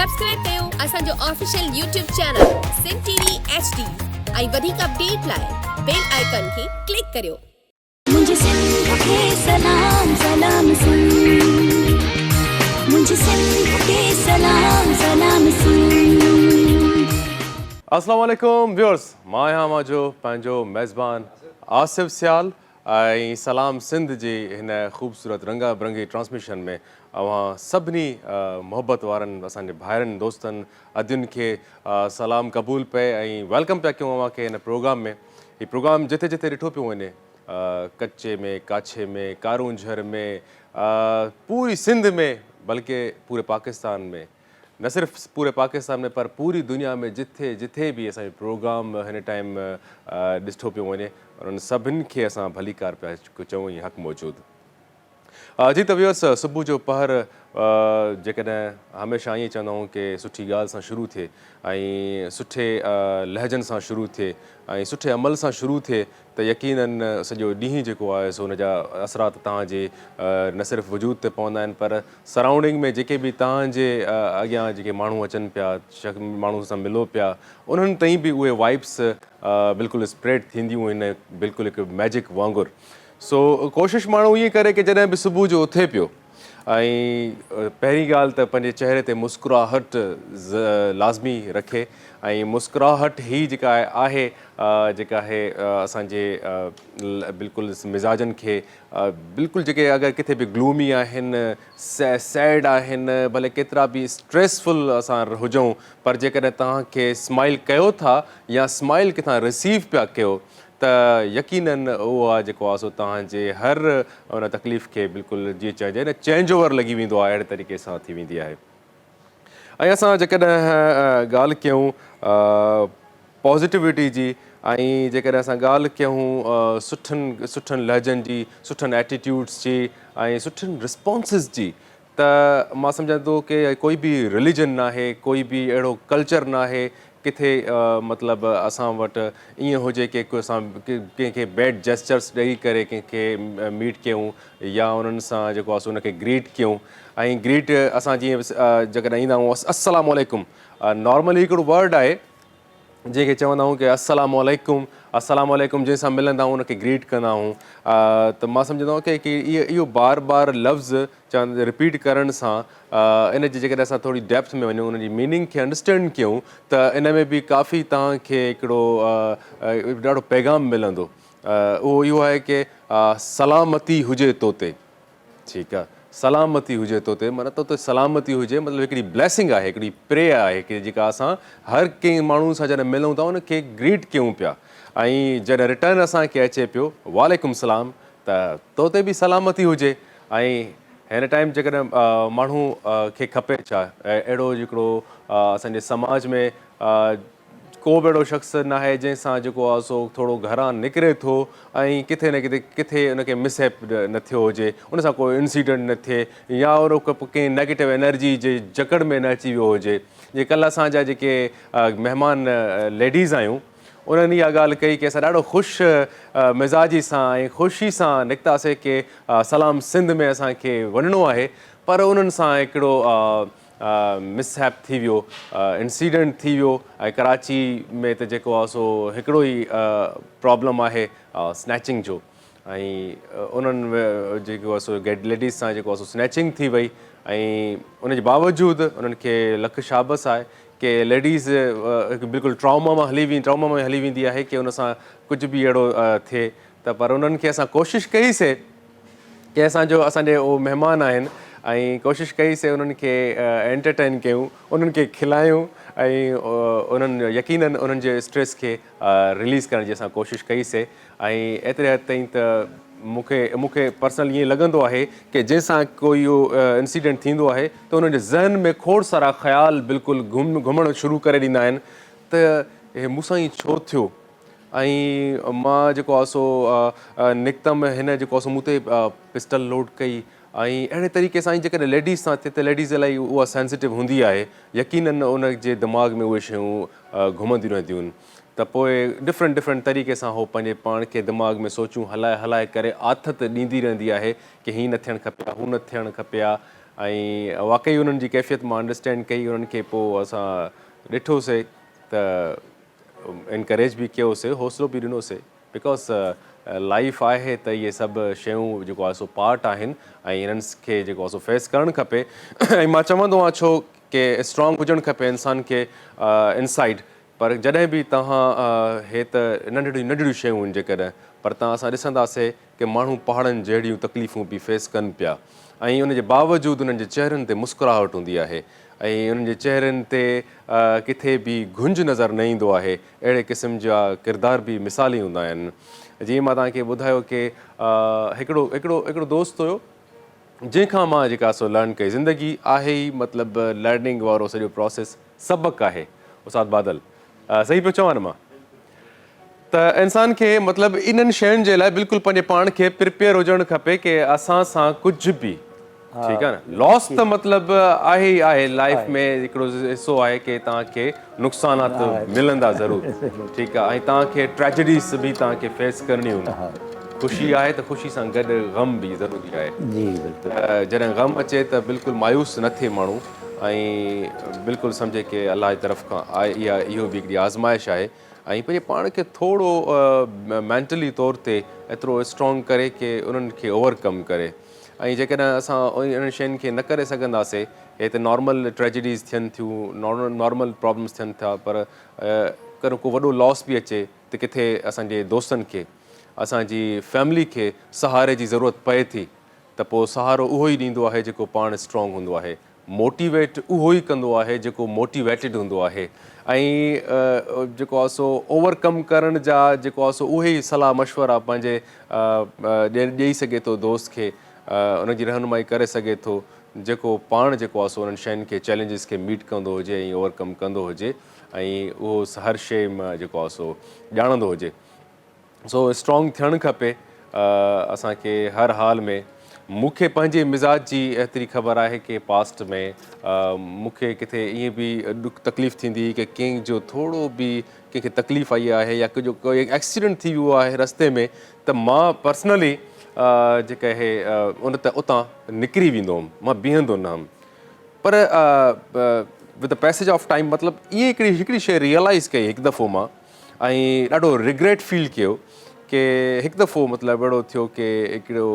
Subscribe ڪيو اسان جو official YouTube channel Sindh T V H D ۽ وڌيڪ اپڊيٽ لاء بيل آئيڪان کي ڪلڪ ڪريو. منهنجي سنڌ کي سلام سلام سنڌ منهنجي سنڌ کي سلام سلام سنڌ. اسلام عليڪم ويورز مان آهيان اوهان جو پنهنجو ميزبان آصف سيال ۽ سلام سنڌ جي هن خوبصورت رنگا برنگي ٽرانسميشن ۾ اوهان سڀني محبت وارن اسان جي ڀائرن دوستن ادين کي سلام قبول پئي ۽ welcome پيا ڪيون اوهان کي هن پروگرام ۾ هي پروگرام جٿي جٿي ڏٺو پيو وڃي ڪچي ۾ ڪاڇي ۾ ڪارونجهر ۾ پوري سنڌ ۾ بلڪه پوري پاڪستان ۾ نه صرف پوري پاڪستان ۾ پر پوري دنيا ۾ جٿي جٿي به اسان جو پروگرام هن ٽائيم ڏٺو پيو وڃي انهن سڀن کي اسان ڀليڪار پيا چئون ۽ حق موجود جي ته ويورس صبح جو پهر جيڪڏهن هميشه ائين چوندا آهيون ڪي سٺي ڳالهه سان شروع ٿئي ۽ سٺي لهجن سان شروع ٿئي ۽ سٺي عمل سان شروع ٿئي ته يقينن سڄو ڏينهن جيڪو آهي سو ان جا اثرات توهان جي نه صرف وجود تي پوندا آهن پر سرائونڊنگ ۾ جيڪي به توهان جي اڳيان جيڪي ماڻهو اچن پيا ماڻهو سان ملو پيا انهن تائين به اهي وائبس بلڪل اسپريڊ ٿينديون آهن بلڪل هڪ ميجڪ وانگر سو ڪوشش ماڻهو ائين ڪري ڪي جڏهن به صبح جو اٿي پيو ۽ پهرين ڳالهه ته پنهنجي چهري تي مسڪراهٽ لازمي رکي ۽ مسڪراهٽ هي جيڪا آهي جيڪا آهي اسان جي بلڪل مزاجن کي بلڪل جيڪي اگر ڪٿي به گلومي آهن سيڊ آهن ڀلي ڪيترا به اسٽريسفل اسان هجون پر جيڪڏهن توهان کي اسمائل ڪيو ٿا يا اسمائل ڪٿان رسيو پيا ڪيو ته يقينن اهو آ جيڪو آ سو توهان جي هر ان تڪليف کي بلڪل جيئن چئجي نه چينج اوور لڳي ويندو آ اهڙي طريقي سان ٿي ويندي آهي ۽ اسان جيڪڏهن ڳالهه ڪيون پازيٽيوٽي جي ۽ جيڪڏهن اسان ڳالهه ڪيون سٺن سٺن لهجن جي سٺن ايٽيٽيوڊس جي ۽ سٺن رسپانسز جي ته مان سمجهان ٿو ڪي ڪوئي به رليجن ناهي ڪوئي به اهڙو ڪلچر ناهي ڪٿي مطلب اسان وٽ ائين هجي ڪي ڪو اسان ڪنهن کي بيڊ جيسچرس ڏئي ڪري ڪنهن کي ميٽ ڪيون يا انهن سان جيڪو آهي سو ان کي گريٽ ڪيون ۽ گريٽ اسان جيئن جيڪڏهن ايندا آهيون السلام عليڪم نارملي هڪڙو ورڊ آهي جنهن کي چوندا آهيون ڪي السلام عليڪم السلام عليڪم جنهن سان ملندا آهيون ان کي گريٽ ڪندا آهيون ته مان سمجهندو آهيان ڪي اهو بار بار لفظ چوند رپيٽ ڪرڻ سان ان جي جيڪڏهن اسان ٿوري ڊيپٿ ۾ وڃون ان جي ميننگ کي انڊرسٽينڊ ڪيون ته ان ۾ به ڪافي توهان کي هڪڙو ڏاڍو پيغام ملندو اهو اهو آهي ڪي سلامتي هجي تو تي ٺيڪ آ سلامتي هجي تو تي معنيٰ تو تي سلامتي هجي مطلب هڪڙي بليسنگ آهي هڪڙي پري آهي ڪي جيڪا اسان هر ڪنهن ماڻهو سان جڏهن ملون ٿا ان کي گريٽ ڪيون پيا ۽ جڏهن ريٽرن اسان کي اچي پيو وعليڪم سلام ته تو تي به سلامتي هجي ۽ هن ٽائيم جيڪڏهن ماڻهو کي کپي ڇا اهڙو هڪڙو اسان جي سماج ۾ ڪو به اهڙو شخص ناهي جنهن سان جيڪو آهي سو ٿورو گهران نڪري ٿو ۽ ڪٿي نه ڪٿي ڪٿي ان کي مس هيپ نه ٿيو هجي ان سان ڪو انسيڊنٽ نه ٿئي يا ان ڪنهن نيگيٽو انرجي جي جڪڙ ۾ نه اچي ويو هجي جي ڪلهه اسان جا جيڪي مهمان ليڊيز آهيون انهن اها ڳالهه ڪئي ڪي اسان ڏاڍو خوش مزاجي سان ۽ خوشي سان نڪتاسي ڪي سلام سنڌ ۾ اسان کي وڃڻو آهي پر انهن سان هڪڙو مس هيپ ٿي ويو انسيڊنٽ ٿي ويو ۽ ڪراچي ۾ ته جيڪو آهي سو هڪڙو ئي پرابلم آهي سنيچنگ جو ۽ انهن جيڪو آهي سو گيٽ ليڊيز سان جيڪو آهي سو سنيچنگ ٿي وئي ۽ ان جي باوجود انهن کي لک شابس آهي ڪي ليڊيز هڪ بلڪل ٽراما مان هلي وي ٽراما ۾ هلي ويندي آهي ڪي ان سان ڪجهه به اهڙو ٿئي ته پر انهن کي اسان ڪوشش ڪئي سي ڪي اسان جو اسان جي اهو مهمان آهن ۽ ڪوشش ڪئي سي انهن کي انٽرٽين ڪيون انهن کي کلايون ۽ انهن يقينن انهن جي اسٽريس کي رليز ڪرڻ جي اسان ڪوشش ڪئي سي ۽ ايتري حد تائين ته مون کي مون کي پرسنل ائين لڳندو آهي ڪي جنهن سان ڪوئي اهو انسيڊنٽ ٿيندو آهي ته انهن جي ذهن ۾ کوڙ سارا خيال بلڪل گهم گهمڻ شروع ڪري ڏيندا آهن ته هي مون سان ائين ڇو ٿيو ۽ مان جيڪو آهي سو نڪتم هن جيڪو آهي سو مون تي پسٽل لوڊ ڪئي ۽ اهڙي طريقي سان جيڪڏهن ليڊيز سان ٿئي ته ليڊيز الائي اها سينسيٽو هوندي آهي يقينن ان جي دماغ ۾ اهي شيون گهمنديون رهنديون آهن ته پوء ڊفرنٽ ڊفرنٽ طريقي سان هو پنهنجي پاڻ کي دماغ ۾ سوچون هلائي هلائي ڪري آٿت ڏيندي رهندي آهي ڪي هي نه ٿيڻ کپي ها هو نه ٿيڻ کپي ها. ۽ واقعي انهن جي ڪيفيت مان انڊرسٽينڊ ڪئي انهن کي پوء اسان ڏٺوسي ته انڪريج به ڪيوسي حوصلو به ڏنوسي because life آهي ته اهي سڀ شيون جيڪو آهي سو پارٽ آهن ۽ انهن کي جيڪو آهي سو فيس ڪرڻ کپي ۽ مان چوندو آهيان ڇو ڪي اسٽرانگ هجڻ کپي انسان کي انسائيڊ پر جڏهن به توهان هي ته ننڍڙيون ننڍڙيون شيون آهن جيڪڏهن پر توهان اسان ڏسنداسي ڪي ماڻهو پهاڙن جهڙيون تڪليفون به فيس ڪن پيا ۽ ان جي باوجود انهن جي چهرن تي مسڪراهٽ هوندي آهي ۽ انهن جي چهرن تي ڪٿي به گهنج نظر نه ايندو آهي اهڙي قسم جا ڪردار به مثالي هوندا آهن جيئن مان توهان کي ٻڌايو ڪي هڪڙو هڪڙو هڪڙو دوست هيو جنهن کان مان جيڪا سو لرن ڪئي زندگي آهي ئي مطلب لرننگ وارو سڄو پراسيس سبق آهي استاد بادل صحيح پيو چوان نه مان ته انسان کي مطلب انهن شين جي لاء بلڪل پنهنجي پاڻ کي پرپيئر هجڻ کپي ڪي اسان سان ڪجهه به ٺيڪ آهي نه لاس ته مطلب آهي ئي آهي لائف ۾ هڪڙو حصو آهي ڪي توهان کي نقصانات ملندا ضرور ٺيڪ آهي ۽ توهان کي ٽريجڊيز به توهان کي فيس ڪرڻي هوندي خوشي آهي ته خوشي سان گڏ غم به ضروري آهي جي بلڪل جڏهن غم اچي ته بلڪل مايوس نه ٿئي ماڻهو ۽ بلڪل سمجهي ڪي الله جي طرف کان آهي اها اهو به هڪڙي آزمائش آهي ۽ پنهنجي پاڻ کي ٿورو مينٽلي طور تي ايترو اسٽرانگ ڪري ڪي انهن کي اوور ڪم ڪري ۽ جيڪڏهن اسان انهن شين کي نه ڪري سگهنداسي هي ته نارمل ٽريجڊيز ٿين ٿيون نارمل پرابلمس ٿين ٿا پر ڪڏهن ڪو وڏو لاس به اچي ته ڪٿي اسان جي دوستن کي اسان جي فيملي کي سهاري جي ضرورت پئي ٿي ته پوء سهارو اهو ئي ڏيندو آهي جيڪو پاڻ اسٽرانگ هوندو آهي موٽيويٽ اهو ئي ڪندو آهي جيڪو موٽيويٽيڊ هوندو آهي ۽ جيڪو آهي سو اوور ڪم ڪرڻ جا جيڪو آهي سو اهي ئي صلاح مشورا پنهنجي ڏيئي سگهي ٿو دوست کي ان جي رهنمائي ڪري سگهي ٿو جيڪو پاڻ جيڪو آهي سو انهن شين کي چئلينجز کي ميٽ ڪندو هجي ۽ اوور ڪم ڪندو هجي ۽ اهو هر شيء ۾ جيڪو آهي سو ڄاڻندو هجي. سو اسٽرانگ ٿيڻ کپي اسان کي هر حال ۾. مون کي پنهنجي مزاج جي ايتري خبر آهي ڪي پاسٽ ۾ مون کي ڪٿي ائين به ڏک تڪليف ٿيندي هئي ڪي ڪنهن جو ٿورو به ڪنهن کي تڪليف آئي آهي يا ڪجهه ڪوئي ايڪسيڊنٽ ٿي ويو آهي رستي ۾ ته مان پرسنلي جيڪا اهي ان ته اتان نڪري ويندو هئم مان بيهندو نه هئم پر with the passage of time مطلب ائين هڪڙي هڪڙي شيء ريئلائز ڪئي هڪ دفعو مان ۽ ڏاڍو ريگريٽ فيل ڪيو ڪي هڪ دفعو مطلب اهڙو ٿيو ڪي هڪڙو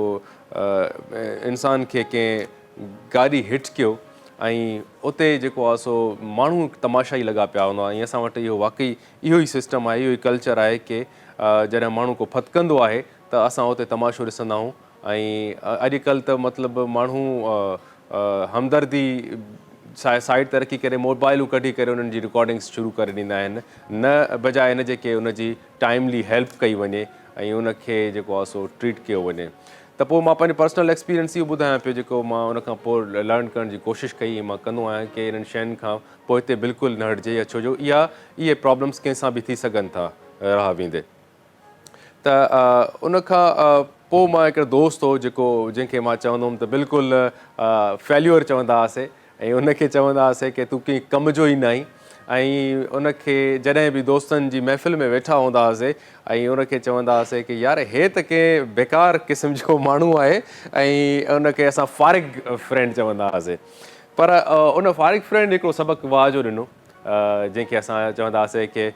انسان کي ڪنهن گاڏي هٽ ڪيو ۽ اتي جيڪو آهي سو ماڻهو تماشائي لڳا پيا هوندا ۽ اسان وٽ اهو واقعي اهو ئي سسٽم آهي اهو ئي ڪلچر آهي ڪي جڏهن ماڻهو ڪو ڦٿڪندو آهي ته اسان اتي تماشو ڏسندا آهيون ۽ اڄڪلهه ته مطلب ماڻهو همدردي سائيڊ تي رکي ڪري موبائلون ڪڍي ڪري انهن جي رڪارڊنگس شروع ڪري ڏيندا آهن نه بجاء ان جي ڪي ان جي ٽائملي هيلپ ڪئي وڃي ۽ ان کي جيڪو آهي سو ٽريٽ ڪيو وڃي ته پوء مان پنهنجو پرسنل ايڪسپيرينس اهو ٻڌايان پيو جيڪو مان ان کان پوء لرن ڪرڻ جي ڪوشش ڪئي ۽ مان ڪندو آهيان ڪي انهن شين کان پوئتي بلڪل نه هٽجي يا ڇو جو اها اهي پرابلمس ڪنهن سان به ٿي سگهن ٿا راهه ويندي ته ان کان پوء مان هڪڙو دوست هو جيڪو جنهن کي مان چوندو هوم ته بلڪل فيليور چوندا هئاسي ۽ ان کي چوندا هئاسي ڪي تون ڪنهن ڪم جو ئي ناهين ۽ ان کي جڏهن به دوستن جي محفل ۾ ويٺا هوندا هئاسي ۽ ان کي چوندا هئاسي ڪي يار هي ته ڪنهن بيڪار قسم جو ماڻهو آهي ۽ ان کي اسان فارغ فرينڊ چوندا هئاسي پر ان فارغ فرينڊ هڪڙو سبق واهه جو ڏنو جنهن کي اسان چوندا هئاسي ڪي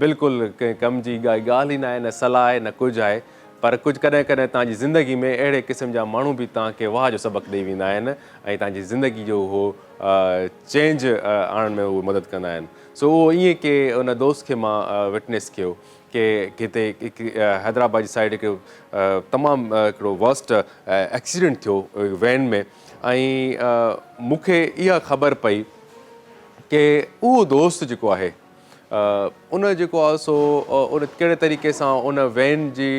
بلڪل ڪنهن ڪم جي ڳالهه ئي ناهي نه صلاح آهي نه ڪجهه آهي پر ڪجهه ڪڏهن ڪڏهن توهان جي زندگي ۾ اهڙي قسم جا ماڻهو به توهان کي واهه جو سبق ڏئي ويندا آهن ۽ توهان جي زندگي جو اهو چينج آڻڻ ۾ اهي مدد ڪندا آهن سو اهو ائين ڪي ان دوست کي مان وٽنيس ڪيو ڪي هتي حيدرآباد جي سائيڊ هڪ تمام هڪڙو ورسٽ ايڪسيڊنٽ ٿيو وين ۾ ۽ مون کي اها خبر پئي ڪي اهو دوست جيڪو آهي ان جيڪو آهي سو ان ڪهڙي طريقي سان ان وين جي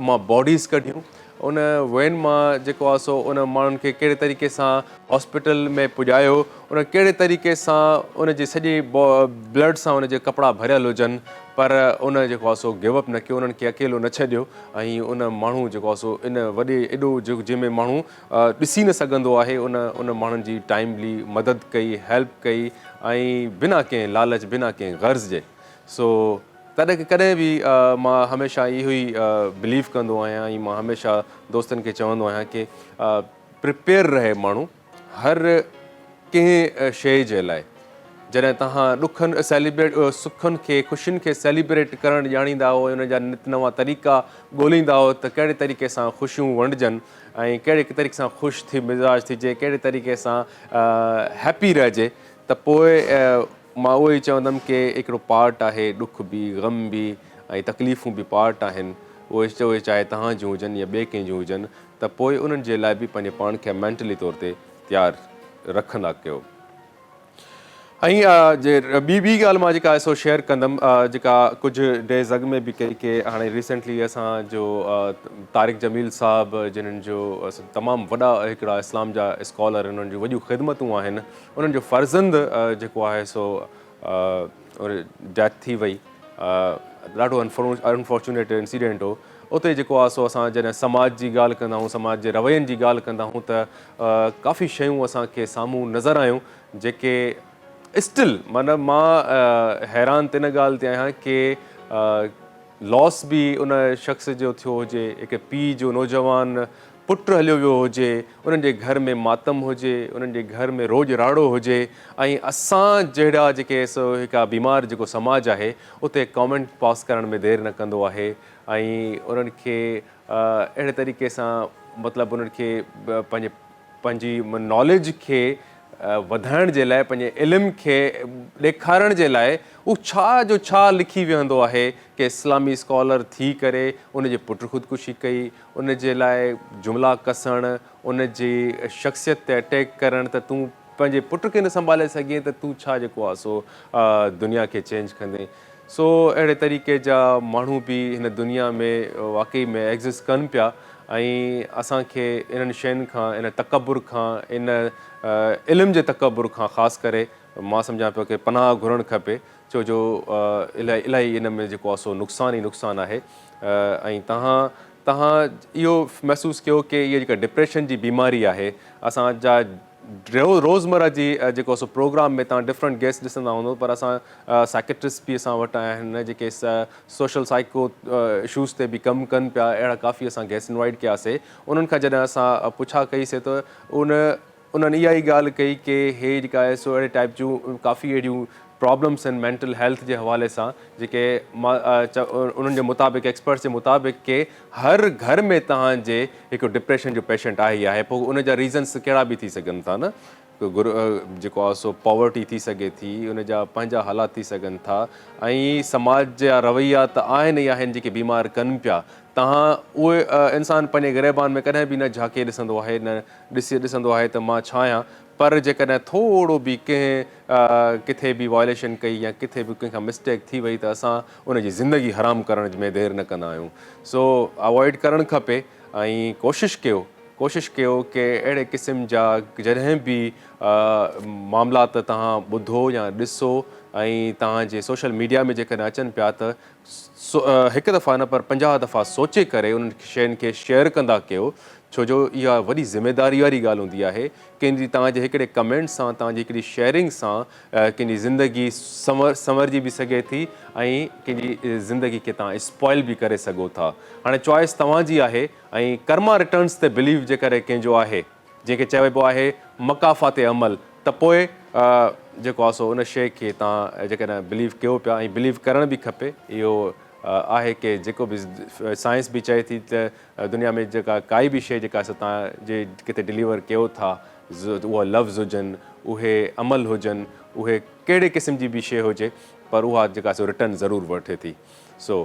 مان باڊيز ڪڍيون ان وين مان جيڪو آهي سو ان ماڻهن کي ڪهڙي طريقي سان هاسپيٽل ۾ پڄايو ان ڪهڙي طريقي سان ان جي سڄي بلڊ سان ان جي ڪپڙا ڀريل هجن پر ان جيڪو آهي سو گيو اپ نه ڪيو انهن کي اڪيلو نه ڇڏيو ۽ ان ماڻهو جيڪو آهي سو ان وڏي ايڏو جنهن ۾ ماڻهو ڏسي نه سگهندو آهي ان ان ماڻهن جي ٽائملي مدد ڪئي هيلپ ڪئي ۽ بنا ڪنهن لالچ بنا ڪنهن غرض جي سو تڏهن ڪڏهن به مان هميشه اهو ئي بليو ڪندو آهيان ۽ مان هميشه دوستن کي چوندو آهيان ڪي پريپيئر رهي ماڻهو هر ڪنهن شيء جي لاء جڏهن توهان ڏکن سيليبريٽ سکن کي خوشين کي سيليبريٽ ڪرڻ ڄاڻيندا آهيو ۽ ان جا نت نوان طريقا ڳوليندا آهيو ته ڪهڙي طريقي سان خوشيون ونڊجن ۽ ڪهڙي طريقي سان خوش ٿي مزاج ٿجي ڪهڙي طريقي سان هيپي رهجي ته پوء مان اهو ئي چوندم ڪي هڪڙو پارٽ آهي ڏک به غم به ۽ تڪليفون به پارٽ آهن اهي چاهي توهان جون هجن يا ٻئي ڪنهن جون هجن ته پوء انهن جي لاء به پنهنجي پاڻ کي مينٽلي طور تي تيار رکندا ڪيو. ۽ جي ٻي ٻي ڳالهه مان جيڪا سو شيئر ڪندم جيڪا ڪجهه ڊيز اڳ ۾ به ڪئي ڪي هاڻي ريسنٽلي اسان جو طارق جميل صاحب جنھن جو تمام وڏا هڪڙا اسلام جا اسڪالر انهن جون وڏيون خدمتون آهن انهن جو فرزند جيڪو آهي سو ڊيٿ ٿي وئي ڏاڍو انفارچونيٽ انسيڊنٽ هو اتي جيڪو آهي سو اسان جڏهن سماج جي ڳالهه ڪندا آهيون سماج جي روين جي ڳالهه ڪندا آهيون ته ڪافي شيون اسان کي سامهون نظر آيون جيڪي اسٽل معنيٰ مان حيران ته ان ڳالهه تي آهيان ڪي لاس به ان شخص جو ٿيو هجي هڪ پيء جو نوجوان پٽ هليو ويو هجي انهن جي گهر ۾ ماتم هجي انهن جي گهر ۾ روڄ راڙو هجي ۽ اسان جهڙا جيڪي سو هڪ بيمار جيڪو سماج آهي اتي ڪامينٽ پاس ڪرڻ ۾ دير نه ڪندو آهي ۽ انهن کي اهڙي طريقي سان مطلب انهن کي پنهنجي پنهنجي ناليج کي وڌائڻ جي لاء پنهنجي علم کي ڏيکارڻ جي لاء هو ڇا جو ڇا لکي ويهندو آهي ڪي اسلامي اسڪالر ٿي ڪري ان جي پٽ خودڪشي ڪئي ان جي لاء جملا ڪسڻ ان جي شخصيت تي اٽيڪ ڪرڻ ته تون پنهنجي پٽ کي نه سنڀالي سگهين ته تون ڇا جيڪو آهي سو دنيا کي چينج ڪندين سو اهڙي طريقي جا ماڻهو به هن دنيا ۾ واقعي ۾ ايگزسٽ ڪن پيا ۽ اسان کي انهن شين کان ان تڪبر کان ان علم جي تڪبر کان خاص ڪري مان سمجهان پيو ڪي پناهه گهرڻ کپي ڇو جو الائي الائي ان ۾ جيڪو آهي سو نقصان ئي نقصان آهي ۽ تهان تهان اهو محسوس ڪيو ڪي اها جيڪا ڊپريشن جي بيماري آهي اسان جا روزمره جي جيڪو سو پروگرام ۾ توهان ڊفرنٽ گيسٽ ڏسندا هوندو پر اسان سائيڪيٽرسٽ به اسان وٽ آيا آهن جيڪي سوشل سائيڪو اشوز تي به ڪم ڪن پيا اهڙا ڪافي اسان گيسٽ انوائيٽ ڪياسي انهن کان جڏهن اسان پڇا ڪئي سي ته ان انهن اها ئي ڳالهه ڪئي ڪي هي جيڪا آهي سو اهڙي ٽائيپ جون ڪافي اهڙيون پرابلمس آهن مينٽل هيلٿ جي حوالي سان جيڪي انهن جي مطابق ايڪسپرٽس جي مطابق ڪي هر گهر ۾ توهان جي هڪ ڊپريشن جو پيشنٽ آهي ئي آهي پوء ان جا ريزنس ڪهڙا به ٿي سگهن ٿا نه جيڪو آهي سو پاورٽي ٿي سگهي ٿي ان جا پنهنجا حالات ٿي سگهن ٿا ۽ سماج جا رويا ته آهن ئي آهن جيڪي بيمار ڪن پيا توهان اهي انسان پنهنجي گريبان ۾ ڪڏهن به نه جهاڪي ڏسندو آهي نه ڏسي ڏسندو آهي ته مان ڇا آهيان پر جيڪڏهن ٿورو به ڪنهن ڪٿي به وائليشن ڪئي يا ڪٿي به ڪنهن کان مسٽيڪ ٿي وئي ته اسان ان جي زندگي حرام ڪرڻ ۾ دير نه ڪندا آهيون سو اوائڊ ڪرڻ کپي ۽ ڪوشش ڪيو ڪوشش ڪيو ڪي اهڙي قسم جا جڏهن به معاملات توهان ٻڌو يا ڏسو ۽ توهان جي سوشل ميڊيا ۾ جيڪڏهن اچن پيا ته هڪ دفعا نه پر 50 دفعا سوچي ڪري انهن شين کي شيئر ڪندا ڪيو ڇو جو اها وڏي ذميداري واري ڳالهه هوندي آهي ڪنهن جي توهان جي هڪڙي ڪمينٽ سان توهان جي هڪڙي شيئرنگ سان ڪنهن جي زندگي سنورجي به سگهي ٿي ۽ ڪنهن جي زندگي کي توهان اسپوائل به ڪري سگهو ٿا هاڻي چوائس توهان جي آهي ۽ ڪرما ريٽرنس تي بليو جيڪڏهن ڪنهن جو آهي جنهن کي چئبو آهي مڪافات عمل ته پوء جيڪو آهي سو ان شيء کي توهان جيڪڏهن بليو ڪيو پيا ۽ بليو ڪرڻ به کپي اهو آهي ڪي جيڪو به سائنس به چئي ٿي ته دنيا ۾ جيڪا ڪائي به شيء جيڪا سو توهان جي ڪٿي ڊليور ڪيو ٿا اها لفظ هجن اهي عمل هجن اهي ڪهڙي قسم جي به شيء هجي پر اها جيڪا سو ريٽرن ضرور وٺي ٿي سو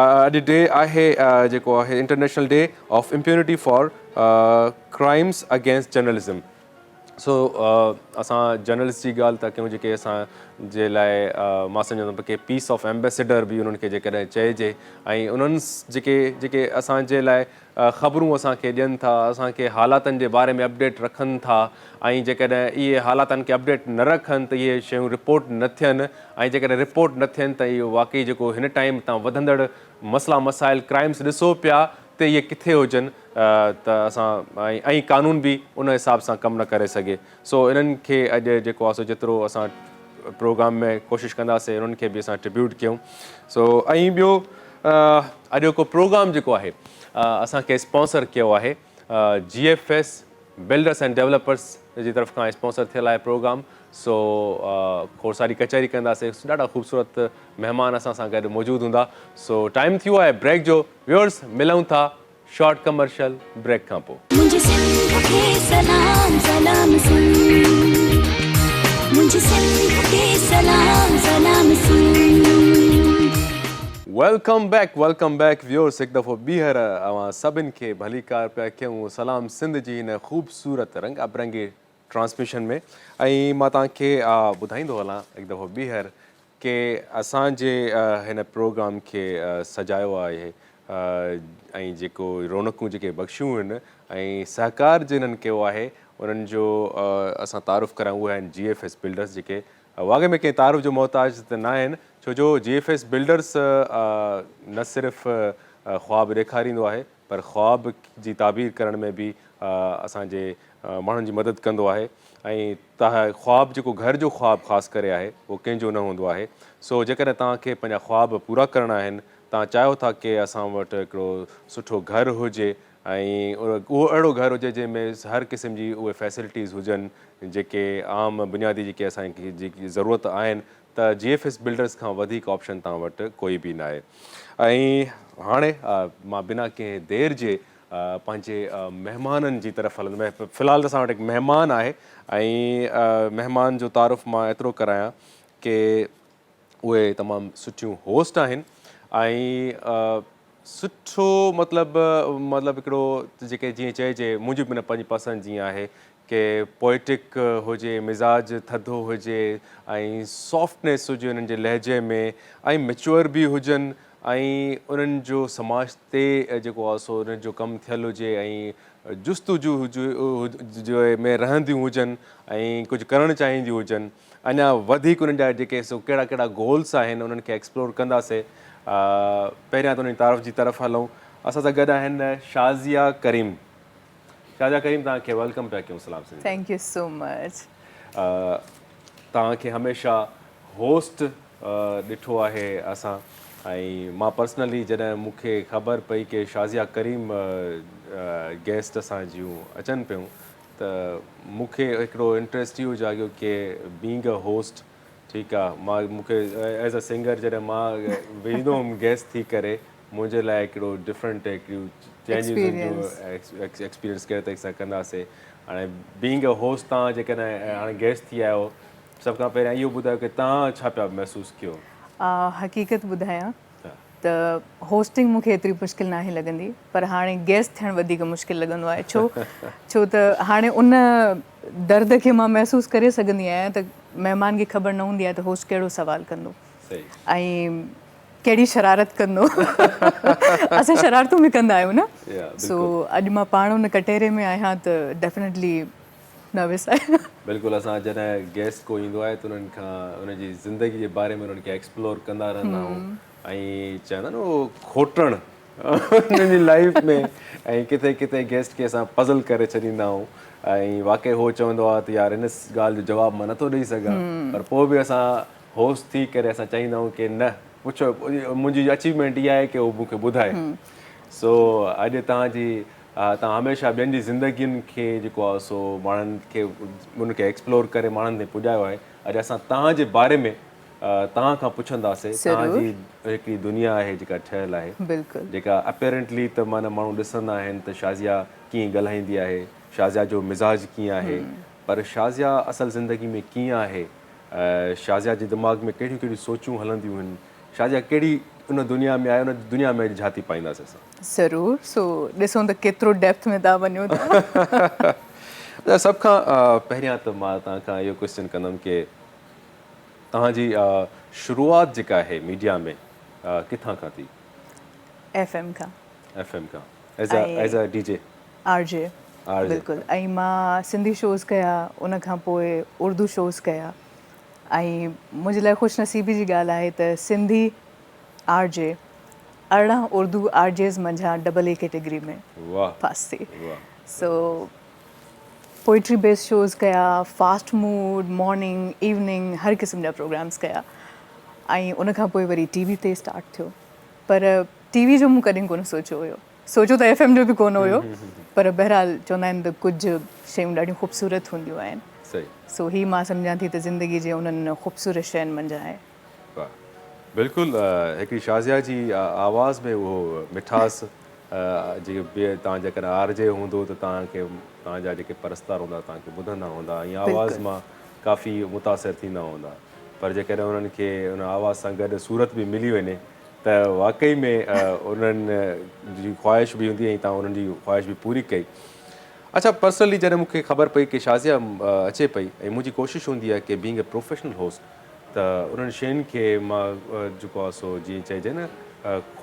اڄ ڊي آهي جيڪو آهي international day of impunity for crimes against journalism so اسان جرنلسٽ جي ڳالهه ٿا ڪيون جيڪي اسان جي لاء مان سمجهان ٿو ڪي پيس آف ايمبيسيڊر به انهن کي جيڪڏهن چئجي ۽ انهن جيڪي جيڪي اسان جي لاء خبرون اسان کي ڏين ٿا اسان کي حالاتن جي باري ۾ اپڊيٽ رکن ٿا ۽ جيڪڏهن اهي حالاتن کي اپڊيٽ نه رکن ته اهي شيون رپورٽ نه ٿين ۽ جيڪڏهن رپورٽ نه ٿين ته اهو واقعي جيڪو هن ٽائيم تان وڌندڙ مسئلا مسائل ڪرائمس ڏسو پيا ته اهي ڪٿي هجن ته اسان ۽ قانون به ان حساب سان ڪم نه ڪري سگهي سو انهن کي اڄ جيڪو آهي سو جيترو اسان پروگرام ۾ ڪوشش ڪنداسين انهن کي به اسان ٽربيوٽ ڪيون سو ۽ ٻيو اڄوڪو پروگرام جيڪو آهي اسان کي اسپانسر ڪيو آهي G F S builders and developers جي طرف کان اسپانسر ٿيل آهي پروگرام سو کوڙ ساري ڪچهري ڪنداسين ڏاڍا خوبصورت مهمان اسان سان گڏ موجود هوندا سو ٽائيم ٿيو آهي بريڪ جو ويورز ملون ٿا شارٽ ڪمرشل بريڪ کان پوء. منهنجي سنڌ کي سلام سلام سنڌ منهنجي سنڌ کي سلام سلام Sindh. Welcome back welcome back viewers هڪ دفعو ٻيهر اوهان سڀن کي ڀليڪار پيا ڪيون سلام سنڌ جي هن خوبصورت رنگا برنگي ٽرانسميشن ۾ ۽ مان توهان کي ٻڌائيندو هلان هڪ دفعو ٻيهر ڪي اسان جي هن پروگرام کي سجايو آهي ۽ جيڪو رونقون جيڪي بخشيون آهن ۽ سهڪار جنهن ڪيو آهي انهن جو اسان تعارف ڪرايون اهي آهن جي ايف ايس بلڊرس جيڪي واقعي ۾ ڪنهن تعارف جو محتاج ته نه آهن ڇو جو جي ايف ايس بلڊرس نه صرف خواب ڏيکاريندو آهي پر خواب جي تعبير ڪرڻ ۾ به اسان جي ماڻهن جي مدد ڪندو آهي ۽ خواب جيڪو گهر جو خواب خاص ڪري آهي اهو ڪنهن جو نه هوندو آهي سو جيڪڏهن توهان کي پنهنجا خواب پورا ڪرڻا آهن توهان چاهيو ٿا ڪي اسان وٽ هڪڙو سٺو گهر هجي ۽ اهو اهڙو گهر هجي جنهن ۾ هر قسم جي اهي فيسلٽيز هجن جيڪي عام بنيادي جيڪي اسان کي جيڪي ضرورت آهن ته جي ايف ايس بلڊرز کان وڌيڪ آپشن توهان وٽ ڪوئي به ناهي ۽ هاڻي مان بنا ڪنهن دير جي پنهنجي مهمانن جي طرف هلندم في الحال ته اسان وٽ هڪ مهمان آهي ۽ مهمان جو تعارف مان ايترو ڪرايان ڪي اهي تمام سٺيون هوسٽ آهن ۽ سٺو مطلب مطلب هڪڙو جيڪي جيئن چئجي منهنجي به پنهنجي پسند جيئن آهي ڪي پوئٽڪ هجي مزاج ٿڌو هجي ۽ سافٽنيس هجي انهن جي لهجي ۾ ۽ ميچوئر به هجن ۽ انهن جو سماج تي جيڪو آهي سو انهن جو ڪم ٿيل هجي ۽ جستجو ۾ رهنديون هجن ۽ ڪجهه ڪرڻ چاهينديون هجن اڃا وڌيڪ انهن جا جيڪي سو ڪهڙا ڪهڙا گولس آهن انهن کي ايڪسپلور ڪنداسي پهريان ته انهن جي تعارف جي طرف هلون اسان سان گڏ آهن شازيه ڪريم شازيه ڪريم توهان کي welcome پيا ڪيون سلام Sindh. Thank you so much. توهان کي هميشه هوسٽ ڏٺو آهي اسان ۽ مان پرسنلي جڏهن مون کي خبر پئي ڪي شازيه ڪريم گيسٽ اسان جون اچن پيون ته مون کي هڪڙو انٽريسٽ اهو جاڳيو ڪي بينگ ا هوسٽ ٺيڪ آ مان مون کي ايز ا سنگر جڏهن مان ويندو هوم گيسٽ ٿي ڪري منهنجي لاء هڪڙو ڊفرنٽ هڪڙيون چينجز ايڪسپيرينس ڪهڙي طريقي سان ڪنداسي هاڻي بينگ ا هوسٽ تان جيڪڏهن هاڻي گيسٽ ٿي آيو سڀ کان پهريان اهو ٻڌايو ڪي تان ڇا پيا محسوس ڪيو؟ حقيقت ٻڌايان ته هوسٽنگ مون کي ايتري مشڪل ناهي لڳندي پر هاڻي گيسٽ ٿيڻ وڌيڪ مشڪل لڳندو آهي ڇو ڇو ته هاڻي ان درد کي مان محسوس ڪري سگهندي آهيان ته مهمان کي خبر نه هوندي آهي ته هوسٽ ڪهڙو سوال ڪندو ۽ ڪهڙي شرارت ڪندو اسان شرارتون به ڪندا آهيون نه سو اڄ مان پاڻ ان ڪٽهري ۾ آهيان ته ڊيفينيٽلي نروس آهيان. بلڪل اسان جڏهن گيسٽ ڪو ايندو آهي ته انهن کان انهن جي زندگي جي باري ۾ انهن کي ايڪسپلور ڪندا رهندا آهيون ۽ چوندا آهن نه اهو کوٽڻ انهن جي لائيف ۾ ۽ ڪٿي ڪٿي گيسٽ کي اسان پزل ڪري ڇڏيندا آهيون ۽ واقعي هو چوندو آهي ته يار ان ڳالهه جو جواب مان نٿو ڏئي سگهان پر پوء به اسان هوسٽ ٿي ڪري اسان چاهيندا آهيون ڪي نه پڇو منهنجي اچيومينٽ اها آهي ڪي هو مون کي ٻڌائي سو اڄ توهان جي توهان هميشه ٻين جي زندگين کي جيڪو آهي سو ماڻهن کي ان کي ايڪسپلور ڪري ماڻهن تائين پڄايو آهي اڄ اسان توهان جي باري ۾ توهان کان پڇنداسي توهان جي هڪڙي دنيا آهي جيڪا ٺهيل آهي بلڪل جيڪا اپيرنٽلي ته معنيٰ ماڻهو ڏسندا آهن ته شازيا ڪيئن ڳالهائيندي آهي شازيا جو مزاج ڪيئن آهي پر شازيا اصل زندگي ۾ ڪيئن آهي شازيا جي دماغ ۾ ڪهڙيون ڪهڙيون سوچون هلنديون هن، شازيا ڪهڙي ان دنيا ۾ آهي، ان دنيا ۾ اڄ جهاتي پائينداسين اسان. ضرور، سو ڏسون ته ڪيترو ڊيپٿ ۾ توهان وڃو ٿا. اچا سڀ کان پهريان ته مان توهان کان اهو ڪوئسچن ڪندم ڪي توهان جي شروعات جيڪا آهي ميڊيا ۾ ڪٿان کان ٿي؟ ايف ايم کان. ايف ايم کان as a as a D J. R J بلڪل ۽ مان سنڌي شوز ڪيا ان کان پوء اردو شوز ڪيا ۽ منهنجي لاء خوش نصيبي جي ڳالهه آهي ته سنڌي آر جي 18 اردو آر جيز منجهان ڊبل اي ڪيٽيگري ۾ پاس ٿي سو پوئٽري بيس شوز ڪيا فاسٽ موڊ مارننگ ايوننگ هر قسم جا پروگرامز ڪيا ۽ ان کان پوء وري ٽي وي تي اسٽارٽ ٿيو پر ٽي وي جو مون ڪڏهن ڪونه سوچيو هيو. سوچيو ته ايف ايم جو به ڪونه هيو پر بهرحال چوندا آهن ته ڪجهه شيون ڏاڍيون خوبصورت هونديون آهن. صحيح. سو هي مان سمجهان ٿي ته زندگي جي انهن خوبصورت شين منجهان آهي. واھ بلڪل هڪڙي شازيا جي آواز ۾ اهو مٺاس جي به توهان جيڪڏهن آر جي هوندو ته توهان کي توهان جا جيڪي پرستار هوندا توهان کي ٻڌندا هوندا ۽ آواز مان ڪافي متاثر ٿيندا هوندا پر جيڪڏهن انهن کي ان آواز سان گڏ صورت به ملي وڃي ته واقعي ۾ انهن جي خواهش به هوندي ۽ توهان انهن جي خواهش به پوري ڪئي. اڇا پرسنلي جڏهن مون کي خبر پئي ڪي شازيه اچي پئي ۽ منهنجي ڪوشش هوندي آهي ڪي بينگ اي پروفيشنل هوسٽ ته انهن شين کي مان جيڪو آهي سو جيئن چئجي نه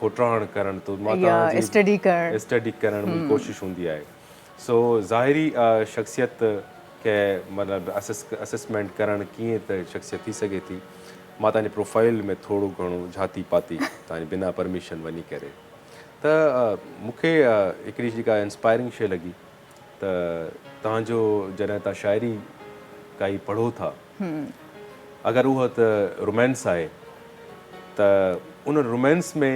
کوٽراڻ ڪرڻ ته مان توهان جي اسٽڊي ڪرڻ اسٽڊي ڪرڻ منهنجي ڪوشش هوندي آهي سو ظاهري شخصيت کي مطلب اسسمينٽ ڪرڻ ڪيئن ته شخصيت ٿي سگهي ٿي مان توهان جي پروفائيل ۾ ٿورو گهڻو جهاتي پاتي توهان جي بنا پرميشن وڃي ڪري ته مون کي هڪڙي جيڪا انسپائرنگ شيء لڳي ته توهان جو جڏهن توهان شاعري ڪائي پڙهو ٿا اگر اها ته رومانس آهي ته ان رومانس ۾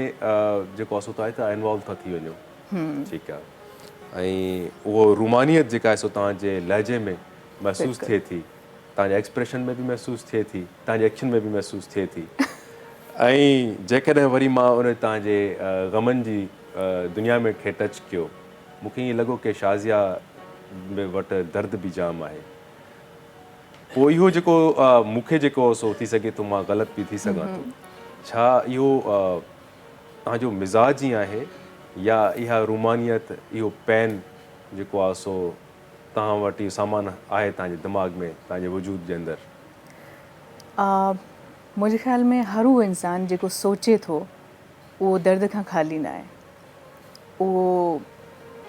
جيڪو آهي سو توهان ته انوالو ٿا ٿي وڃو ٺيڪ آهي ۽ اهو رومانيت جيڪا آهي سو توهان جي لهجي ۾ محسوس ٿئي ٿي توهان جي ايڪسپريشن ۾ به محسوس ٿئي ٿي، توهان جي اکين ۾ به محسوس ٿئي ٿي ۽ جيڪڏهن وري مان ان توهان جي غمن جي دنيا ۾ کي ٽچ ڪيو، مون کي ائين لڳو ڪي شازيه وٽ درد به جام آهي. پوء اهو جيڪو مون کي جيڪو سو ٿي سگهي ٿو مان غلط به ٿي سگهان ٿو. ڇا اهو توهان جو مزاج ئي آهي يا اها رومانيت، اهو پين جيڪو آهي سو توهان وٽ اهو سامان آهي توهان جي دماغ ۾ توهان جي وجود جي اندر؟ منهنجي خيال ۾ هر اهو انسان جيڪو سوچي ٿو اهو درد کان خالي ناهي. اهو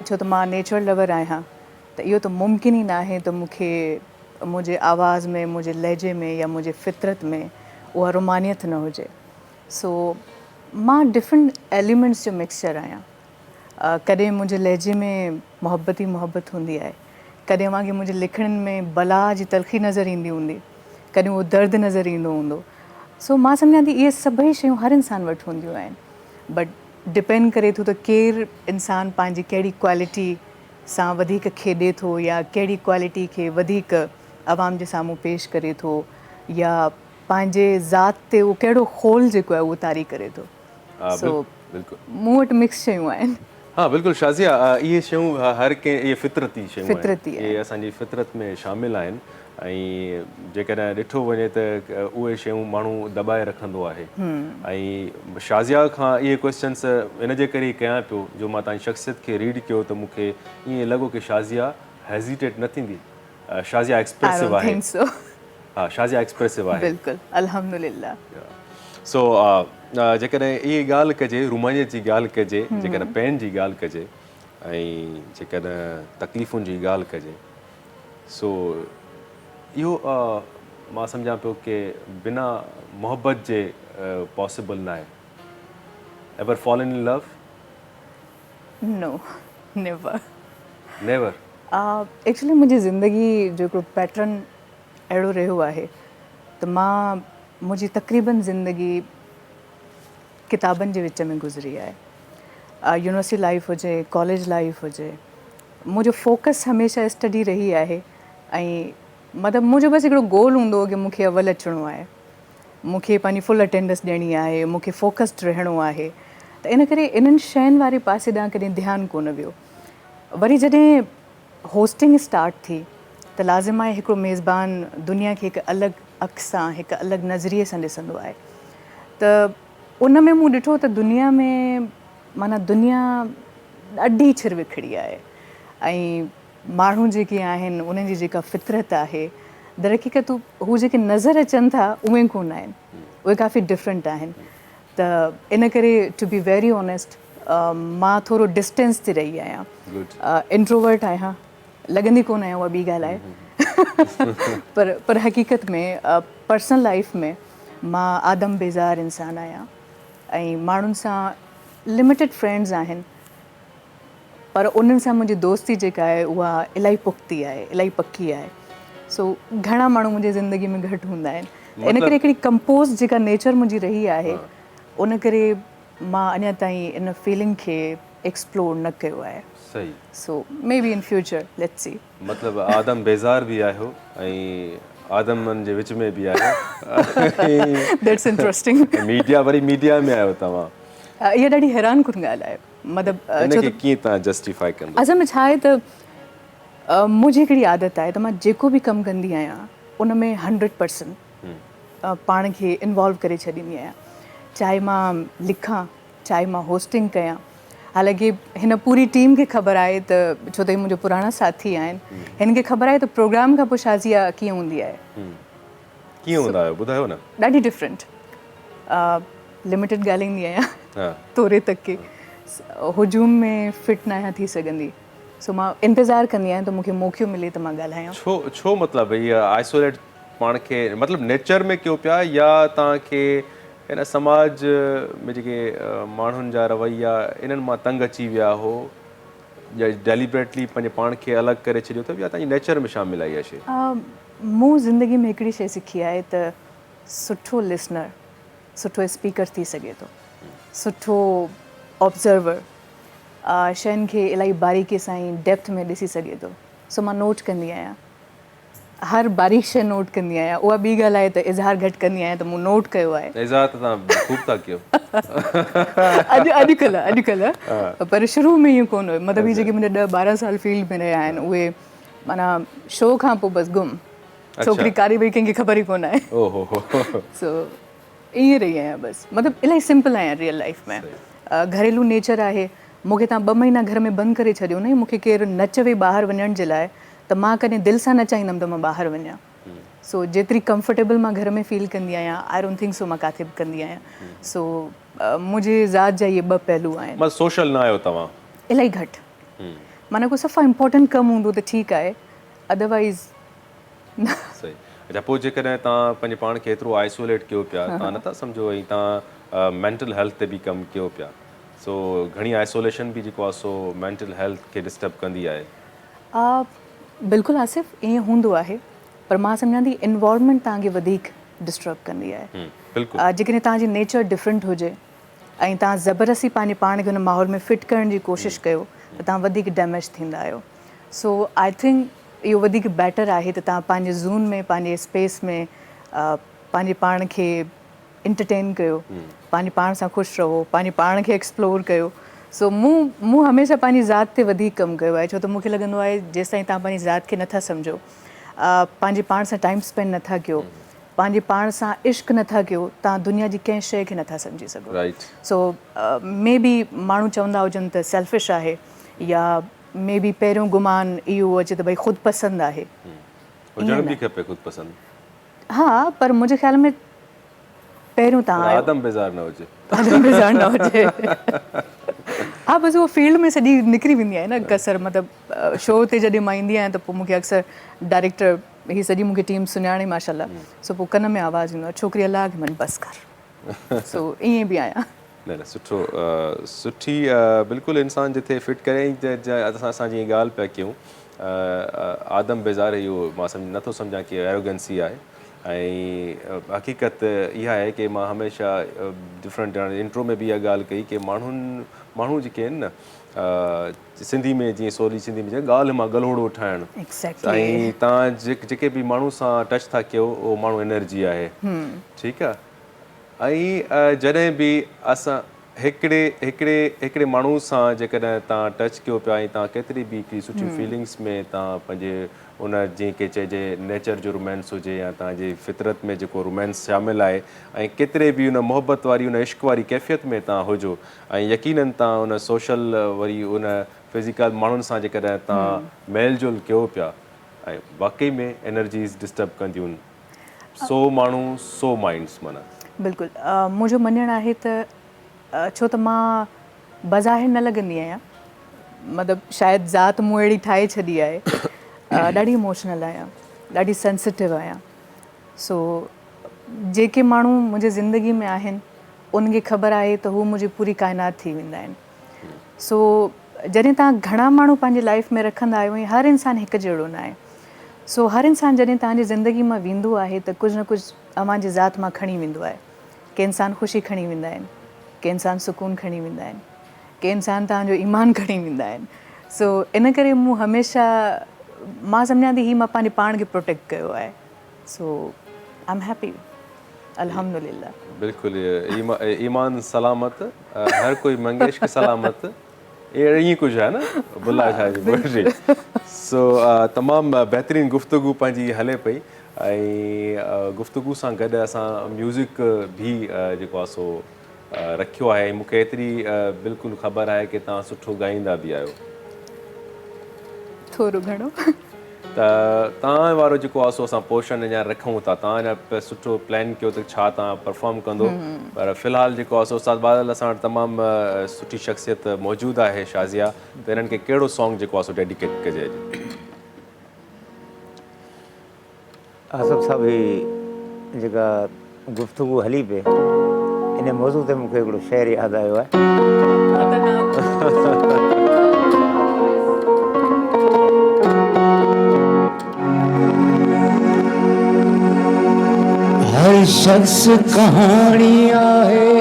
ڇو ته مان نيچر لور آهيان ته اهو ته ممڪن ئي ناهي ته مون کي منهنجي آواز ۾ منهنجي لهجي ۾ يا منهنجي فطرت ۾ اها رومانيت نه هجي. سو مان ڊفرنٽ ايليمينٽس جو مڪسچر آهيان. ڪڏهن منهنجي لهجي ۾ محبت ئي محبت هوندي آهي، ڪڏهن اوهان کي منهنجي لکڻين ۾ بلا جي تلخي نظر ايندي هوندي، ڪڏهن اهو درد نظر ايندو هوندو. سو مان سمجهان ٿي اهي سڀئي شيون هر انسان وٽ هونديون آهن بٽ ڊپينڊ ڪري ٿو ته ڪير انسان پنهنجي ڪهڙي ڪوالٽي سان وڌيڪ کيڏي ٿو يا ڪهڙي ڪوالٽي کي وڌيڪ عوام جي سامهون پيش ڪري ٿو يا پنهنجي ذات تي اهو ڪهڙو خول جيڪو آهي اهو طاري ڪري ٿو. سو مون وٽ مڪس شيون آهن. ها بلڪل شازيه اهي شيون هر ڪنهن اهي فطرتي شيون آهن اهي اسان جي فطرت ۾ شامل آهن ۽ جيڪڏهن ڏٺو وڃي ته اهي شيون ماڻهو دٻائي رکندو آهي ۽ شازيه کان اهي ڪويسچنس ان جي ڪري ڪيان پيو جو مان تنهنجي شخصيت کي ريڊ ڪيو ته مون کي ائين لڳو ڪي شازيه هيزيٽيٽ نه ٿيندي شازيه ايڪسپريسو آهي ها شازيه ايڪسپريسو آهي. بلڪل الحمدلله. سو جيڪڏهن اهي ڳالهه ڪجي رومانيت جي ڳالهه ڪجي جيڪڏهن پين جي ڳالهه ڪجي ۽ جيڪڏهن تڪليفن جي ڳالهه ڪجي سو اهو مان سمجهان پيو ڪي بنا محبت جي پاسيبل ناهي. Ever fallen in love? No never. Never? Actually منهنجي زندگي جو هڪڙو پيٽرن اهڙو رهيو آهي ته مان منهنجي تقريبن زندگي ڪتابن جي وچ ۾ گذري آهي. يونيورسٽي لائيف هجي، ڪاليج لائيف هجي، منهنجو فوڪس هميشه اسٽڊي رهي آهي ۽ مطلب منهنجو بس هڪڙو گول هوندو هو ڪي مون کي اول اچڻو آهي، مون کي پنهنجي فل اٽينڊنس ڏيڻي آهي، مون کي فوڪسڊ رهڻو آهي ته ان ڪري انهن شين واري پاسي ڏانهن ڪڏهن ڌيان ڪونه ويو. وري جڏهن هوسٽنگ اسٽارٽ ٿي ته لازم آهي هڪڙو ميزبان دنيا کي هڪ الڳ اک سان هڪ الڳ نظريي سان ڏسندو آهي ته ان ۾ مون ڏٺو ته دنيا ۾ معنيٰ دنيا ڏاڍي ڇر وکڙي آهي ۽ ماڻهو جيڪي آهن انهن جي جيڪا فطرت آهي درحقيقت هو جيڪي نظر اچن ٿا اهي ڪونه آهن اهي ڪافي ڊفرنٽ آهن ته ان ڪري ٽو بي ويري آنيسٽ مان ٿورو ڊسٽنس تي رهي آهيان انٽروورٽ آهيان لڳندي ڪونه آهيان اها ٻي ڳالهه آهي پر پر حقيقت ۾ پرسنل لائف ۾ مان آدم بيزار انسان آهيان ۽ ماڻهن سان لميٽيڊ فرينڊز آهن پر انهن سان منهنجي دوستي جيڪا آهي اها الاهي پختي آهي الاهي پڪي آهي سو گهڻا ماڻهو منهنجي زندگي ۾ گهٽ هوندا آهن ته ان ڪري هڪڙي ڪمپوز جيڪا نيچر منهنجي رهي آهي ان ڪري مان اڃا تائين ان فيلنگ کي ايڪسپلور نه ڪيو آهي. صحيح. So maybe in future let's see. مطلب آدم بيزار به آهيو ۽ آدمن جي وچ ۾ به آهيو. That's interesting. Media وري ميڊيا ۾ آهيو توهان. اها ڏاڍي حيران ڪن ڳالهه آهي. مطلب ان کي ڪيئن توهان جسٽيفائي ڪندو؟ اصل ۾ ڇا آهي ته منهنجي هڪڙي عادت آهي ته مان جيڪو به ڪم ڪندي آهيان ان ۾ هنڊريڊ پرسنٽ پاڻ کي انوالو ڪري ڇڏيندي آهيان. چاهي مان لکان چاهي مان هوسٽنگ ڪيان. حالانڪه هن پوري ٽيم کي خبر آهي ته ڇو ته هي منهنجو پراڻا ساٿي آهن هن کي خبر آهي ته پروگرام کان پوء شازيه ڪيئن هوندي آهي. ڪيئن هوندا آهيو ٻڌايو نه. ڏاڍي ڊفرنٽ لميٽيڊ ڳالهائيندي آهيان توري تڪ ڪي هجوم ۾ فٽ ناهيان ٿي سگهندي سو مان انتظار ڪندي آهيان ته مون کي موقعو ملي ته مان ڳالهايان. ڇو ڇو مطلب هي آئسوليٽ پاڻ کي مطلب نيچر ۾ ڪيو پيا يا توهان کي هن سماج ۾ جيڪي ماڻهن جا رويا انهن مان تنگ اچي ويا هو يا ڊيليبريٽلي پنهنجي پاڻ کي الڳ ڪري ڇڏيو اٿو يا توهان جي نيچر ۾ شامل آهي اها شي؟ مون زندگي ۾ هڪڙي شي سکي آهي ته سٺو لسنر سٺو اسپيڪر ٿي سگهي ٿو، سٺو آبزرور شين کي الاهي باريڪي سان ۽ ڊيپٿ ۾ ڏسي سگهي ٿو سو مان نوٽ ڪندي آهيان. هر باريڪ شيء نوٽ ڪندي آهيان. اها ٻي ڳالهه آهي ته اظهار گهٽ ڪندي آهيان ته مون نوٽ ڪيو آهي. اظهار ته توهان خوب ٿا ڪيو. اڄ اڄڪلهه اڄڪلهه پر شروع ۾ ائين ڪونه هيو. مطلب هي جيڪي منهنجا ڏهه 12 سال فيلڊ ۾ رهيا آهن اهي معنيٰ شو کان پوء بس گم. ڇوڪري ڪاڏي وئي ڪنهن کي خبر ئي ڪونه آهي. سو ائين رهي آهيان بس. مطلب الاهي سمپل آهيان ريئل لائيف ۾. گهريلو نيچر آهي. مون کي توهان ٻه مهينا گهر ۾ بند ڪري ڇڏيو نه مون کي ڪير نه چوي ٻاهر وڃڻ جي لاء ته مان ڪڏهن دل سان نه چاهيندم ته مان ٻاهر وڃان سو جيتري ڪمفرٽيبل مان گهر ۾ فيل ڪندي آهيان I don't think سو مان ڪاٿي به ڪندي آهيان سو منهنجي ذات جا اهي ٻه پهلو آهن. مطلب سوشل نه آهيو توهان؟ الاهي گهٽ معنيٰ ڪو صفا امپورٽنٽ ڪم هوندو ته ٺيڪ آهي ادروائيز نه. صحيح اڇا پوء جيڪڏهن توهان پنهنجي پاڻ کي ايترو آئسوليٽ ڪيو پيا توهان نٿا سمجهو ۽ توهان مينٽل هيلٿ تي به ڪم ڪيو پيا سو گهڻي آئسوليشن به جيڪو آهي سو مينٽل هيلٿ کي ڊسٽرب ڪندي آهي. بلڪل آصف ائين هوندو آهي پر مان سمجهان ٿي انوائرمينٽ توهان کي وڌيڪ ڊسٽرب ڪندي آهي جيڪڏهن توهان جي نيچر ڊفرنٽ هجي ۽ توهان زبردستي پنهنجي پاڻ کي ان ماحول ۾ فٽ ڪرڻ جي ڪوشش ڪيو ته توهان وڌيڪ ڊيميج ٿيندا آهيو سو I think اهو وڌيڪ بيٽر آهي ته توهان پنهنجي زون ۾ پنهنجي اسپيس ۾ پنهنجي پاڻ کي انٽرٽين ڪيو پنهنجي پاڻ سان خوش رهو پنهنجي پاڻ کي ايڪسپلور ڪيو سو مون مون هميشه پنهنجي ذات تي وڌيڪ ڪم ڪيو آهي ڇو ته مون کي لڳندو آهي جيستائين توهان پنهنجي ذات کي نٿا سمجهو پنهنجي پاڻ سان ٽائيم اسپينڊ نٿا ڪيو پنهنجي پاڻ سان عشق نٿا ڪيو توهان دنيا جي ڪنهن شيء کي نٿا سمجهي سگهو سو مي بي ماڻهو چوندا هجن ته سيلفش آهي يا مي بي پهريون گمان اهو اچي ته ڀئي خود پسند آهي هجڻ به کپي خود پسند ها پر منهنجي خيال ۾ پهريون تان آيو. آدم بيزار نه هجي. آدم بيزار نه هجي. ها بس اهو فيلڊ ۾ سڄي نڪري ويندي آهي نه ڪسر مطلب شو تي جڏهن مان ايندي آهيان ته پوء مونکي اڪثر ڊائريڪٽر هي سڄي مونکي ٽيم سڃاڻي ماشاءالله سو پوء ڪن ۾ آواز ايندو آهي ڇوڪري الله کي مڃ بس ڪر سو ائين به آهيان. نه نه سٺو سٺي بلڪل انسان جتي فٽ ڪري ۽ اسان جيئن ڳالهه پيا ڪيون آدم بيزار اهو مان سمجھ نٿو سمجهان ڪي ايروگنسي آهي ۽ حقيقت اها آهي ڪي مان هميشه ڊفرنٽ انٽرو ۾ به اها ڳالهه ڪئي ڪي ماڻهن ماڻهو جيڪي آهن نه سنڌي ۾ جيئن سولي سنڌي ۾ ڳالهه مان ڳلهوڙو ٺاهڻ ۽ تان جيڪي به ماڻهو سان ٽچ ٿا ڪيو اهو ماڻهو انرجي آهي ٺيڪ آهي ۽ جڏهن به اسان هڪڙي هڪڙي هڪڙي ماڻهو سان جيڪڏهن توهان ٽچ ڪيو پيا ۽ توهان ڪيتري به هڪڙي سٺي فيلنگس ۾ توهان پنهنجي ان جنهن کي چئجي نيچر جو رومانس هجي يا توهان جي فطرت ۾ جيڪو رومانس شامل آهي ۽ ڪيتري به ان محبت واري ان عشق واري ڪيفيت ۾ توهان هجو ۽ يقينن توهان ان سوشل وري ان فزيڪل ماڻهن سان جيڪڏهن توهان ميل جول ڪيو پيا ۽ واقعي ۾ انرجيز ڊسٽرب ڪنديون. سو ماڻهو سو مائنڊس معنيٰ. بلڪل منهنجو مڃڻ آهي ته ڇو ته مان بظاهر نه لڳندي آهيان مطلب شايد ذات مون اهڙي ٺاهي ڇڏي آهي ڏاڍي اموشنل آهيان ڏاڍي سينسيٽو آهيان سو جيڪي ماڻهو منهنجي زندگي ۾ آهن انهن کي خبر آهي ته هو منهنجي پوري ڪائنات ٿي ويندا آهن سو جڏهن توهان گهڻا ماڻهو پنهنجي لائف ۾ رکندا آهيو ۽ هر انسان هڪ جهڙو نه آهي سو هر انسان جڏهن توهان جي زندگي مان ويندو آهي ته ڪجهه نه ڪجهه اوهان جي ذات مان کڻي ويندو آهي. ڪي انسان خوشي کڻي ويندا آهن، ڪي انسان سڪون کڻي ويندا آهن، ڪي انسان توهان جو ايمان کڻي ويندا آهن سو ان ڪري مون هميشه مان سمجهان ٿي هي مان پنهنجي پاڻ کي پروٽيڪٽ ڪيو آهي سو I am happy الحمدلله. بلڪل ايمان سلامت هر ڪوئي منگيش کي سلامت ائين ڪجهه آهي نه بلا شاهه جي پوئٽري سو تمام بهترين گفتگو پنهنجي هلي پئي ۽ گفتگو سان گڏ اسان ميوزڪ به جيڪو آهي سو رکيو آهي ۽ مون کي ايتري بلڪل خبر آهي ڪي توهان سٺو ڳائيندا به آهيو. ٿورو گهڻو. ته توهان وارو جيڪو آهي سو اسان پورشن اڃا رکون ٿا توهان اڃا سٺو پلان ڪيو ته ڇا توهان پرفارم ڪندو پر في الحال جيڪو آهي سو استاد بادل اسان وٽ تمام سٺي شخصيت موجود آهي شازيا ته انهن کي ڪهڙو سانگ جيڪو آهي سو ڊيڊيڪيٽ ڪجي اڄ. آصف صاحب هي جيڪا گفتگو هلي پئي ان موضوع تي مون کي هڪڙو شعر ياد آيو آهي. هر شخص ڪهاڻي آهي.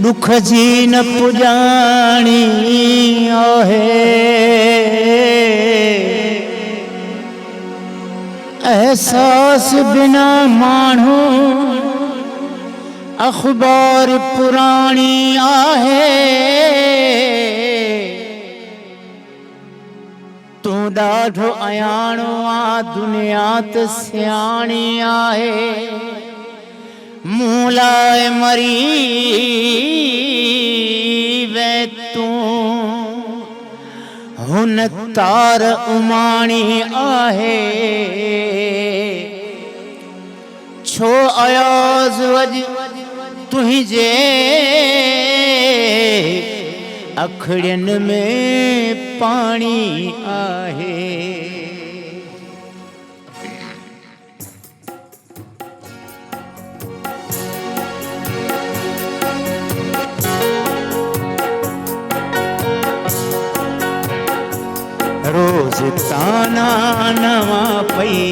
ڏک جي نه پڄاڻي آهي. احساس بنا ماڻهو اخبار پراڻي آهي. تون ڏاڍو اياڻو آن دنيا ته سياڻي آهي. مون لاء مري وين تون، هن تار اماڻي آهي. ڇو اياز اڄ تنهنجي اکڙين ۾ پاڻي آهي. روز طعنا نوان پئي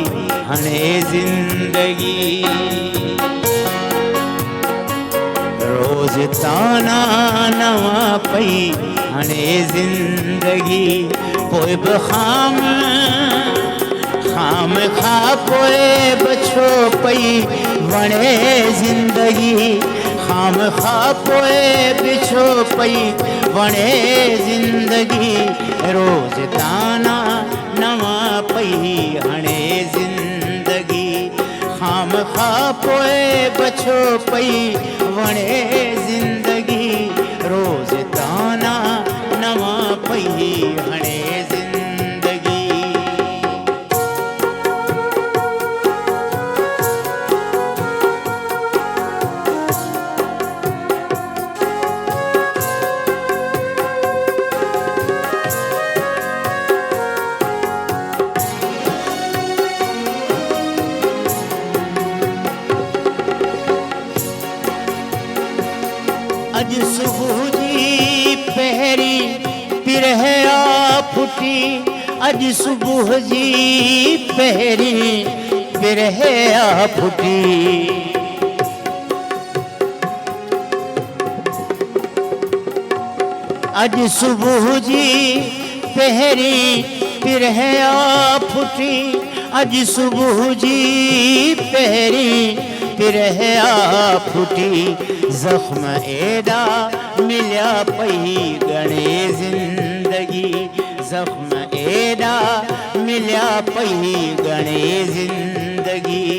هڻي زندگي روز طعنا نوان پئي هڻي زندگي پوء به خام خام خا پوء به ڇو پئي وڻي زندگي خام خا پوء به ڇو پئي وڻي زندگي روز طعنا نوان پئي هڻي زندگي خام خا پوء به ڇو پئي وڻي زندگي روز طعنا نوان پئي هڻي زندگي. اڄ صبح جي پهرين پرهه آ ڦٽي اڄ صبح جي پهرين پرهه آ ڦٽي. اڄ صبح جي پهرين پرهه آ ڦٽي اڄ صبح جي پهرين پرهه آ ڦٽي زخم ايڏا مليا پئي ڳڻي زندگي زخم ايڏا مليا پئي ڳڻي زندگي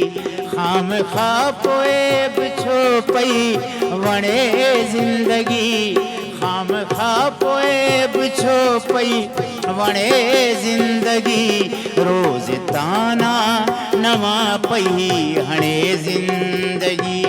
خام خواهه پوء به ڇو پئي وڻي زندگي خام خواهه پوء به ڇو پئي وڻي زندگي روز طعنا نوان پئي هڻي زندگي.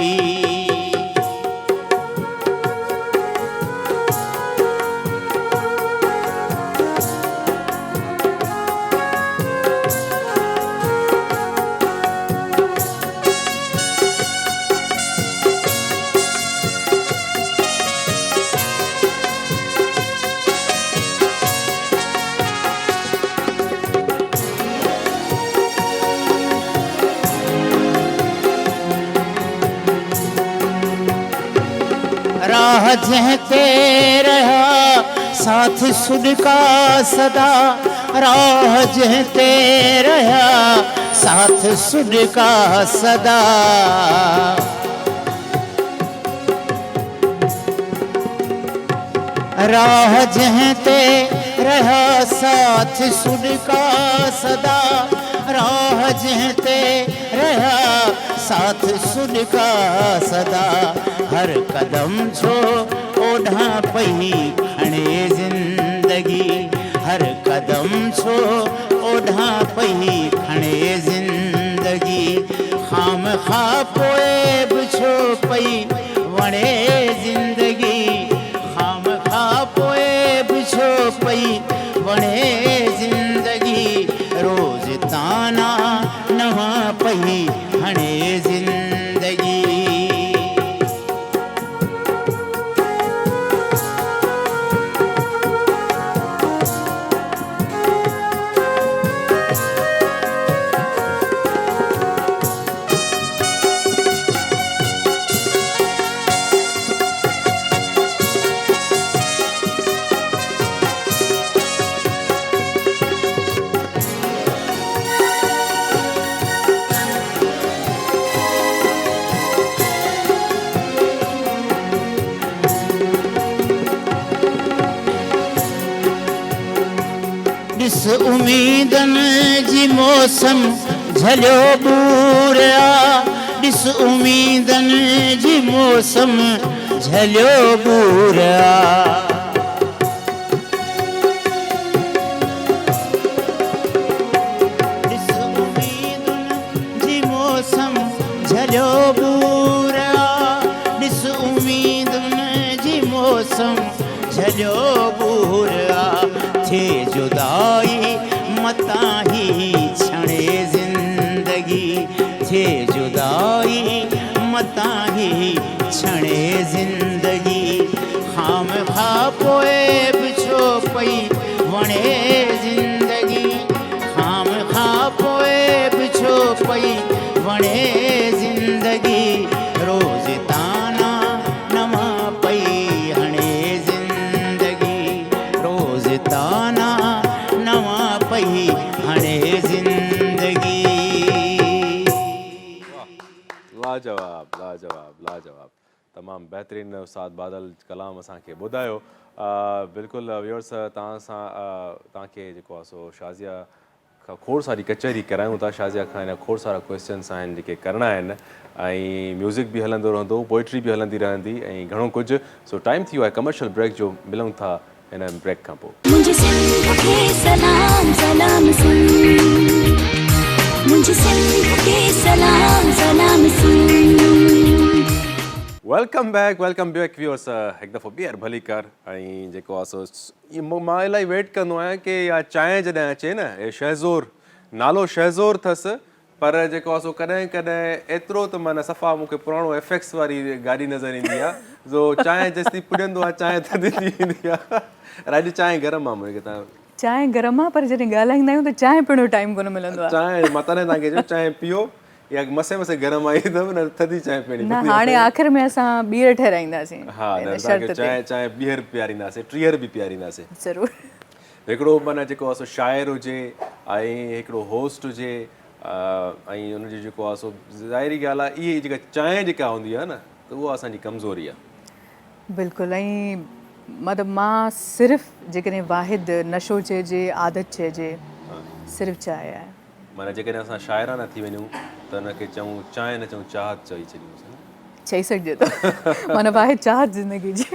راهه جنهن تي رهيا ساٿ سڏڪا سدا راهه جنهن تي رهيا ساٿ سڏڪا سدا. راهه جنهن تي رهيا ساٿ سڏڪا سدا راهه جنهن تي رهيا ساٿ سڏڪا سدا هر قدم ڇو اوڏانهن پئي کڻي زندگي هر قدم ڇو اوڏانهن پئي کڻي زندگي خام خواه پوء به ڇو پئي وڻي زندگي خام خواه پوء به ڇو پئي وڻي زندگي روز طعنا نوان پئي هڻي زندگي. ڏس اميدن جي موسم جهليو ٻور آ ڏس اميدن جي موسم جهليو ٻور آ. ڏس اميدن جي موسم جهليو ٻور آ ڏس اميدن جي موسم جهليو ٻور آ ٿئي جدائي متان هي ڇڻي زندگي ٿئي جدائي متان هي ڇڻي زندگي خام خواه پوء به ڇو پئي وڻي زندگي خام خواه پوء به ڇو پئي وڻي زندگي روز طعنا نوان پئي هڻي زندگي روز طعنا نوان پئي هڻي زندگي. لاجواب لاجواب لاجواب تمام بهترين استاد بادل ڪلام اسان کي ٻڌايو بلڪل ويورس توهان سان توهان کي جيڪو آهي سو شازيه کان کوڙ ساري ڪچهري ڪرايون ٿا شازيه کان اڃا کوڙ سارا ڪويسچنس آهن جيڪي ڪرڻا آهن ۽ ميوزڪ به هلندو رهندو پوئٽري به هلندي رهندي ۽ گهڻو ڪجهه سو ٽائيم ٿي ويو آهي ڪمرشل بريڪ جو ملون ٿا هن بريڪ کان پوء. منهنجي سنڌ کي سلام سلام سنڌ منهنجي سنڌ کي سلام سلام Sindh. Welcome back welcome back viewers هڪ دفعو ٻيهر ڀليڪار ۽ جيڪو آ سو مان الائي ويٽ ڪندو آهيان ڪي اها چانهه جڏهن اچي نه اي شهزور نالو شهزور ٿس پر جيڪو آهي سو ڪڏهن ڪڏهن ايترو ته معنيٰ صفا مون کي پراڻو ايف ايڪس واري گاڏي نظر ايندي آهي جو چانهه جيستائين پڄندو آهي چانهه ٿڌي ٿي ويندي آهي پر اڄ چانهه گرم آهي مون کي تان چانهه گرم آهي پر جڏهن ڳالهائيندا آهيون ته چانهه پيئڻ جو ٽائيم ڪونه ملندو آهي. چانهه مان تڏهن توهان کي چيو چانهه پيئو يا مسي مسي گرم آئي اٿو نه ٿڌي چانهه پيئڻي نه هاڻي آخر ۾ اسان ٻيهر ٺهرائينداسين ها نه توهان کي چانهه چانهه ٻيهر پيارينداسين ٽيهر به پيارينداسين ضرور. هڪڙو معنيٰ جيڪو آهي سو شاعر هجي ۽ هڪڙو هوسٽ هجي ۽ ان جو جيڪو آهي سو ظاهري ڳالهه آهي اهي جيڪا چانهه جيڪا هوندي آهي نه ته اها اسان جي ڪمزوري آهي. بلڪل ۽ مطلب مان صرف جيڪڏهن واحد نشو چئجي عادت چئجي صرف چانهه آهي. معنيٰ جيڪڏهن اسان شاعرانه ٿي وڃون ته ان کي چئون چانهه نه چئون چاهت چئي ڇڏيونس نه. چئي سگهجي ٿو معنيٰ واحد چاهت زندگي جي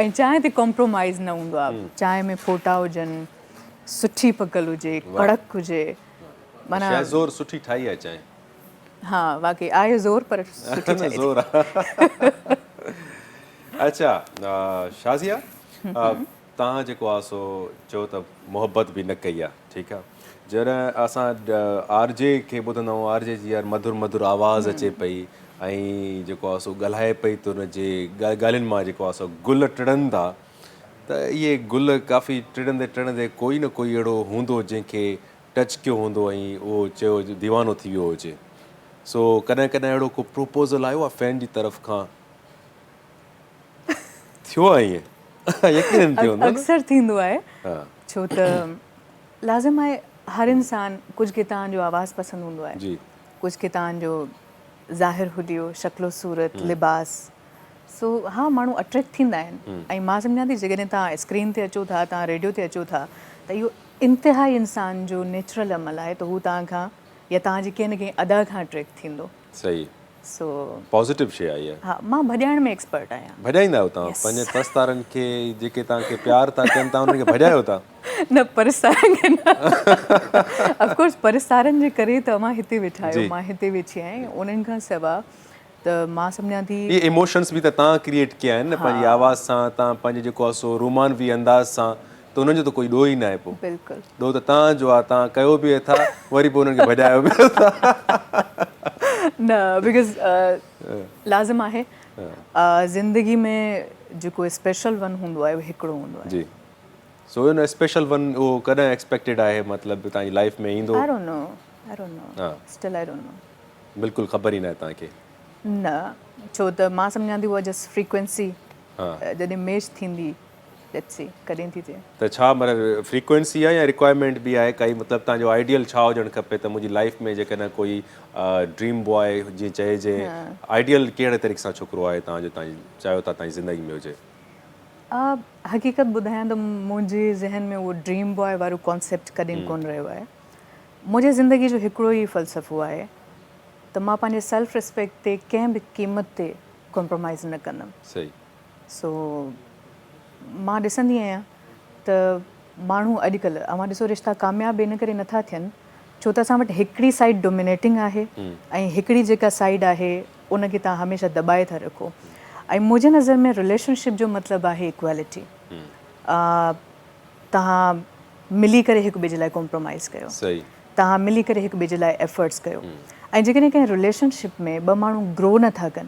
۽ چانهه تي ڪمپرومائيز نه هوندو آهي چانهه ۾ ڦوٽا هجن سٺي پڪل هجي ڪڙڪ هجي معنيٰ شايد زور سٺي ٺاهي آهي چانهه. ها واقعي آهي زور پر سٺي ٺاهي زور اڇا شازيا تهان جيڪو آ سو چئو ته محبت به نه ڪئي آ ٺيڪ آ جڏهن اسان آر جي کي ٻڌندا آهيون آر جي جي يار مڌر مڌر آواز اچي پئي ۽ جيڪو آ سو ڳالهائي پئي ته ان جي ڳالهين مان جيڪو آ سو گل ٽڙن ٿا ته اهي گل ڪافي ٽڙندي ٽڙندي ڪوئي نه ڪوئي اهڙو هوندو جنهن کي ٽچ ڪيو هوندو ۽ اهو چيو ديوانو ٿي ويو هجي سو ڪڏهن ڪڏهن اهڙو ڪو پروپوزل آيو آ فين جي طرف کان. ٿيو آهي ائين؟ يقينن ٿيو هوندو نه. اڪثر ٿيندو آهي ڇو ته لازم آهي هر انسان ڪجهه کي توهان جو آواز پسند هوندو آهي ڪجهه کي توهان جو ظاهر حليو شڪل و صورت لباس سو ها ماڻهو اٽريڪٽ ٿيندا آهن ۽ مان سمجهان ٿي جيڪڏهن توهان اسڪرين تي اچو ٿا توهان ريڊيو تي اچو ٿا ته اهو انتهائي انسان جو نيچرل عمل آهي ته هو توهان کان يا توهان جي ڪنهن نه ڪنهن ادا کان اٽريڪٽ ٿيندو. صحيح. سو. پازيٽو شيء آهي اها. ها مان ڀڄائڻ ۾ ايڪسپرٽ آهيان. ڀڄائيندا آهيو توهان پنهنجي پرستارن کي جيڪي توهان کي پيار ٿا ڪن توهان انهن کي ڀڄايو ٿا. نه پرستارن کي نه آف ڪورس پرستارن جي ڪري ته اوهان هتي ويٺا آهيو مان هتي ويٺي آهيان انهن کان سوا ته مان سمجهان ٿي. اهي ايموشنس به ته توهان ڪريئيٽ ڪيا آهن نه پنهنجي آواز سان توهان پنهنجي جيڪو آهي سو رومانوي انداز سان ته انهن جو ته ڪوئي ڏوهه ئي ناهي پوء. بلڪل. ڏوهه ته توهان جو آهي توهان ڪيو به اٿا وري پوء انهن کي ڀڄايو به اٿا. نه because لازم آهي زندگي ۾ جيڪو اسپيشل ون هوندو آهي اهو هڪڙو هوندو آهي. جي سو ان اسپيشل ون اهو ڪڏهن ايڪسپيڪٽيڊ آهي مطلب توهان جي لائيف ۾ ايندو؟ I don't know I don't know still I don't know. بلڪل خبر ئي ناهي توهان کي. نه ڇو ته مان سمجهان ٿي اها جسٽ فريڪوئنسي جڏهن ميچ ٿيندي ليٽس سي ڪڏهن ٿي ٿئي. ته ڇا مطلب فريڪوئنسي آهي يا رڪوائرمينٽ به آهي ڪائي مطلب توهان جو آئيڊيل ڇا هجڻ کپي ته منهنجي لائيف ۾ جيڪڏهن ڪوئي ڊريم بواء جيئن چئجي آئيڊيل ڪهڙي طريقي سان ڇوڪرو آهي توهان جو توهان چاهيو ٿا توهان جي زندگي ۾ هجي. حقيقت ٻڌايان ته منهنجي ذهن ۾ اهو ڊريم بواء وارو ڪانسيپٽ ڪڏهن ڪونه رهيو آهي. منهنجي زندگي جو هڪڙو ئي فلسفو آهي ته مان پنهنجي سيلف ريسپيڪٽ تي ڪنهن به قيمت تي ڪمپرومائيز نه ڪندم. صحيح. سو مان ڏسندي آهيان ته ماڻهو اڄڪلهه اوهان ڏسو رشتا ڪامياب ان ڪري نٿا ٿين ڇو ته اسان وٽ هڪڙي سائيڊ ڊومينيٽنگ آهي ۽ هڪڙي جيڪا سائيڊ آهي ان کي توهان هميشه دٻائي ٿا رکو ۽ منهنجي نظر ۾ رليشن شپ جو مطلب آهي ايڪوالٽي. توهان ملي ڪري هڪ ٻئي جي لاء ڪمپرومائيز ڪيو توهان ملي ڪري هڪ ٻئي جي لاء ايفرٽس ڪيو ۽ جيڪڏهن ڪنهن رليشن شپ ۾ ٻه ماڻهو گرو نه ٿا ڪن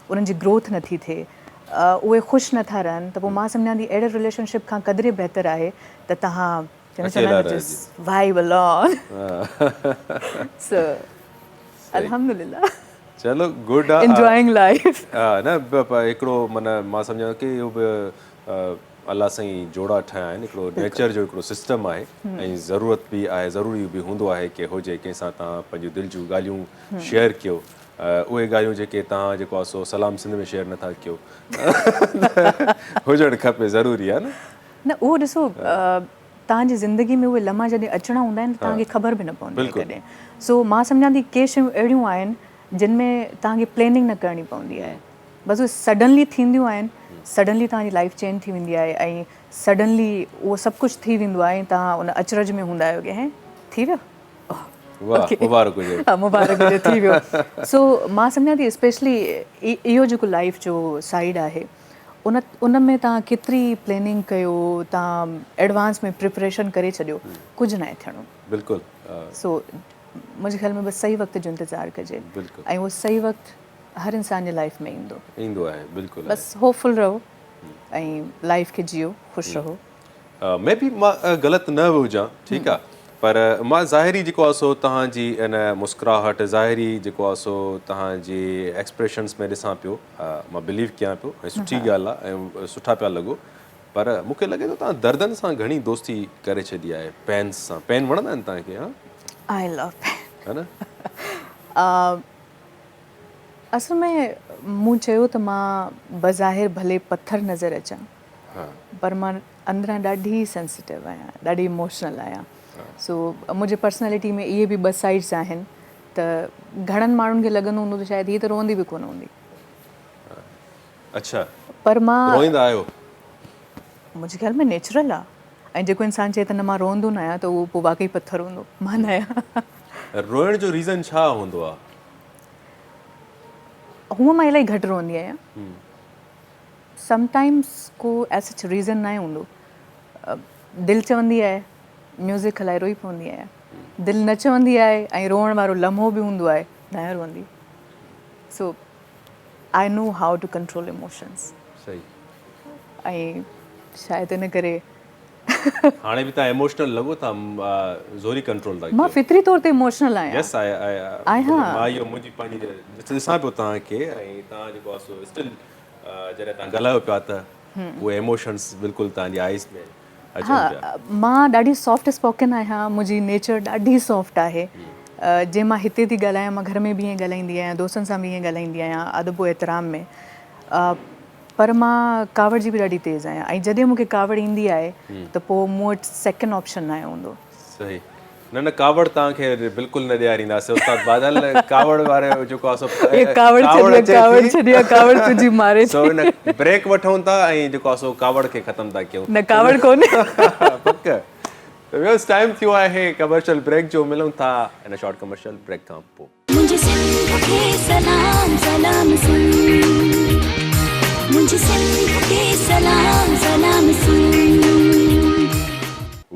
انهن جي گروٿ نه ٿي ٿئي اهي خوش نه ٿا رهن ته پوء مان سمجهان ٿي اهڙي رليشن شپ کان قدري بهتر آهي ته توهان وائب الون سو الحمدلله چلو گڊ آ انجوائنگ لائف ها نه هڪڙو معنيٰ مان سمجهان ٿو ڪي اهو به الله سائين جوڙا ٺاهيا آهن هڪڙو نيچر جو هڪڙو سسٽم آهي ۽ ضرورت به آهي ضروري به هوندو آهي ڪي هجي ڪنهن سان توهان پنهنجون دل جون ڳالهيون شيئر ڪيو اهي ڳالهيون جيڪي توهان جيڪو آهي سو سلام سنڌ ۾ شيئر نٿا ڪيو هجڻ کپي ضروري آهي نه. نه اهو ڏسو توهان جي زندگي ۾ اهي لمحا جڏهن اچڻا هوندا آهن ته توهان کي خبر به نه پوندي آهي ڪڏهن سو مان سمجهان ٿي ڪي شيون اهڙيون آهن جن ۾ توهان کي پليننگ نه ڪرڻي پوندي آهي بس اهي سڊنلي ٿينديون آهن سڊنلي توهان جي لائيف چينج ٿي ويندي آهي ۽ سڊنلي اهو سڀ ڪجهه ٿي ويندو آهي ۽ توهان ان اچرج ۾ هوندا آهيو ڪي هين ٿي ويو واهه مبارڪ هجي ها مبارڪ هجي ٿي ويو سو مان سمجهان ٿي اسپيشلي اهو جيڪو لائيف جو سائيڊ آهي ان ان ۾ توهان ڪيتري پليننگ ڪيو توهان ايڊوانس ۾ پريپريشن ڪري ڇڏيو ڪجهه ناهي ٿيڻو بلڪل سو منهنجي خيال ۾ بس صحيح وقت جو انتظار ڪجي بلڪل ۽ اهو صحيح وقت هر انسان جي لائيف ۾ ايندو. ايندو آهي بلڪل بس هوپ فل رهو ۽ لائيف کي جيئو خوش رهو. مي بي مان غلط نه به هجان ٺيڪ آ پر مان ظاهري جيڪو آ سو توهان جي ان مسڪراهٽ ظاهري جيڪو آ سو توهان جي ايڪسپريشنس ۾ ڏسان پيو مان بليو ڪيان پيو ۽ سٺي ڳالهه آ ۽ سٺا پيا لڳو پر مون کي لڳي ٿو توهان دردن سان گهڻي دوستي ڪري ڇڏي آهي پينس سان پين وڻندا آهن توهان کي ها آئي لو پين ها نه اصل ۾ مون چيو ته مان بظاهر ڀلي پٿر نظر اچان پر مان اندران ڏاڍي سينسيٽو آهيان ڏاڍي اموشنل آهيان سو منهنجي پرسنالٽي ۾ اهي به ٻه سائيڊس آهن ته گهڻن ماڻهن کي لڳندو هوندو ته شايد هي ته روئندي به ڪونه هوندي. اڇا پر مان روئيندا آهيو؟ منهنجي خيال ۾ نيچرل آ ۽ جيڪو انسان چئي ته نه مان روئندو نه آهيان ته اهو پوء واقعي پٿر هوندو مان نه آهيان. روئڻ جو ريزن ڇا هوندو آ؟ هونء مان الائي گهٽ روئندي آهيان. سم ٽائمز ڪو ايز سچ ريزن ناهي هوندو. دل چوندي آهي ميوزڪ هلائي روئي پوندي آهيان. دل نه چوندي آهي ۽ روئڻ وارو لمحو به هوندو آهي ناهيان روئندي. So I know how to control emotions. صحيح. ۽ شايد ان ڪري. هاڻي به توهان ايموشنل لڳو ٿا زوري ڪنٽرول ٿا ڪيو. مان فطري طور تي ايموشنل آهيان. يس آء آهيان. مان اهو منهنجي پنهنجي ڏسان پيو توهان کي ۽ توهان جيڪو آهي سو اسٽل جڏهن توهان ڳالهايو پيا ته اهي ايموشنس بلڪل توهان جي آئيز ۾ اچن پيا. ها مان ڏاڍي سافٽ اسپوڪن آهيان منهنجي نيچر ڏاڍي سافٽ آهي جي مان هتي ٿي ڳالهايان مان گهر ۾ به ائين ڳالهائيندي آهيان دوستن سان به ائين ڳالهائيندي آهيان ادب و احترام ۾ پر مان ڪاوڙ جي به ڏاڍي تيز آهيان ۽ جڏهن مون کي ڪاوڙ ايندي آهي ته پوء مون وٽ سيڪنڊ آپشن ناهي هوندو. صحيح نه نه ڪاوڙ توهان کي بلڪل نه ڏيارينداسين استاد بادل ڪاوڙ واري جيڪو آهي سو اي ڪاوڙ ڇڏي آ ڪاوڙ ڇڏي آ ڪاوڙ تنهنجي ماري سو ان بريڪ وٺون ٿا ۽ جيڪو آهي سو ڪاوڙ کي ختم ٿا ڪيون. نه ڪاوڙ ڪونهي. پڪ ته ويورز ٽائيم ٿيو آهي ڪمرشل بريڪ جو ملون ٿا ان شارٽ ڪمرشل بريڪ کان پوء. منهنجي سنڌ کي سلام سلام سنڌ منهنجي سنڌ کي سلام سلام Sindh.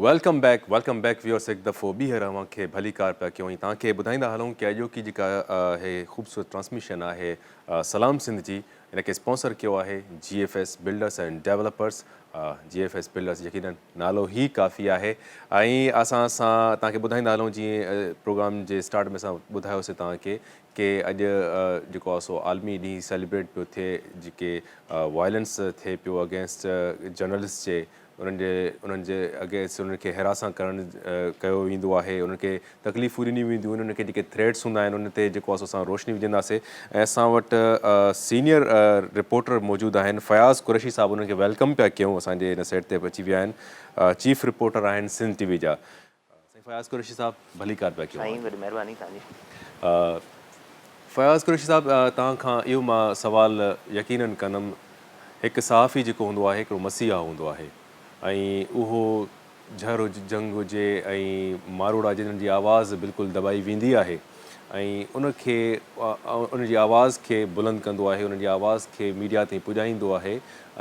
Welcome back welcome back viewers هڪ دفعو ٻيهر اوهان کي ڀليڪار پيا ڪيون ۽ توهان کي ٻڌائيندا هلون ڪي اڄوڪي جيڪا هي خوبصورت ٽرانسميشن آهي سلام سنڌ جي ان کي اسپانسر ڪيو آهي G F S builders and developers G F S builders يقينن نالو ئي ڪافي آهي ۽ اسان سان توهان کي ٻڌائيندا هلون جيئن پروگرام جي اسٽارٽ ۾ اسان ٻڌايوسي توهان کي ڪي اڄ جيڪو آهي سو عالمي ڏينهن سيليبريٽ پيو ٿئي جيڪي وائلنس ٿئي پيو اگينسٽ جرنلسٽ جي انهن جي انهن جي اگينسٽ انهن کي هراسان ڪرڻ ڪيو ويندو آهي انهن کي تڪليفون ڏنيون وينديون آهن انهن کي جيڪي ٿريٽس هوندا آهن ان تي جيڪو آهي سو اسان روشني وجهنداسي ۽ اسان وٽ سينيئر رپورٽر موجود آهن فياض قريشي صاحب انهن کي welcome پيا ڪيون اسان جي هن سيٽ تي اچي ويا آهن چيف رپورٽر آهن سنڌ ٽي وي جا سائين فياض قريشي صاحب ڀليڪار پيا ڪيون. سائين وڏي مهرباني توهان جي. فياض قريشي صاحب توهان کان اهو مان سوال يقينن ڪندم هڪ صحافي جيڪو هوندو آهي هڪڙو مسيحا هوندو آهي ۽ اهو جهر جهنگ هجي ۽ ماروئڙا جنھن جي آواز بلڪل دٻائي ويندي آهي ۽ ان کي ان جي آواز کي بلند ڪندو آهي انهن جي آواز کي ميڊيا تائين پڄائيندو آهي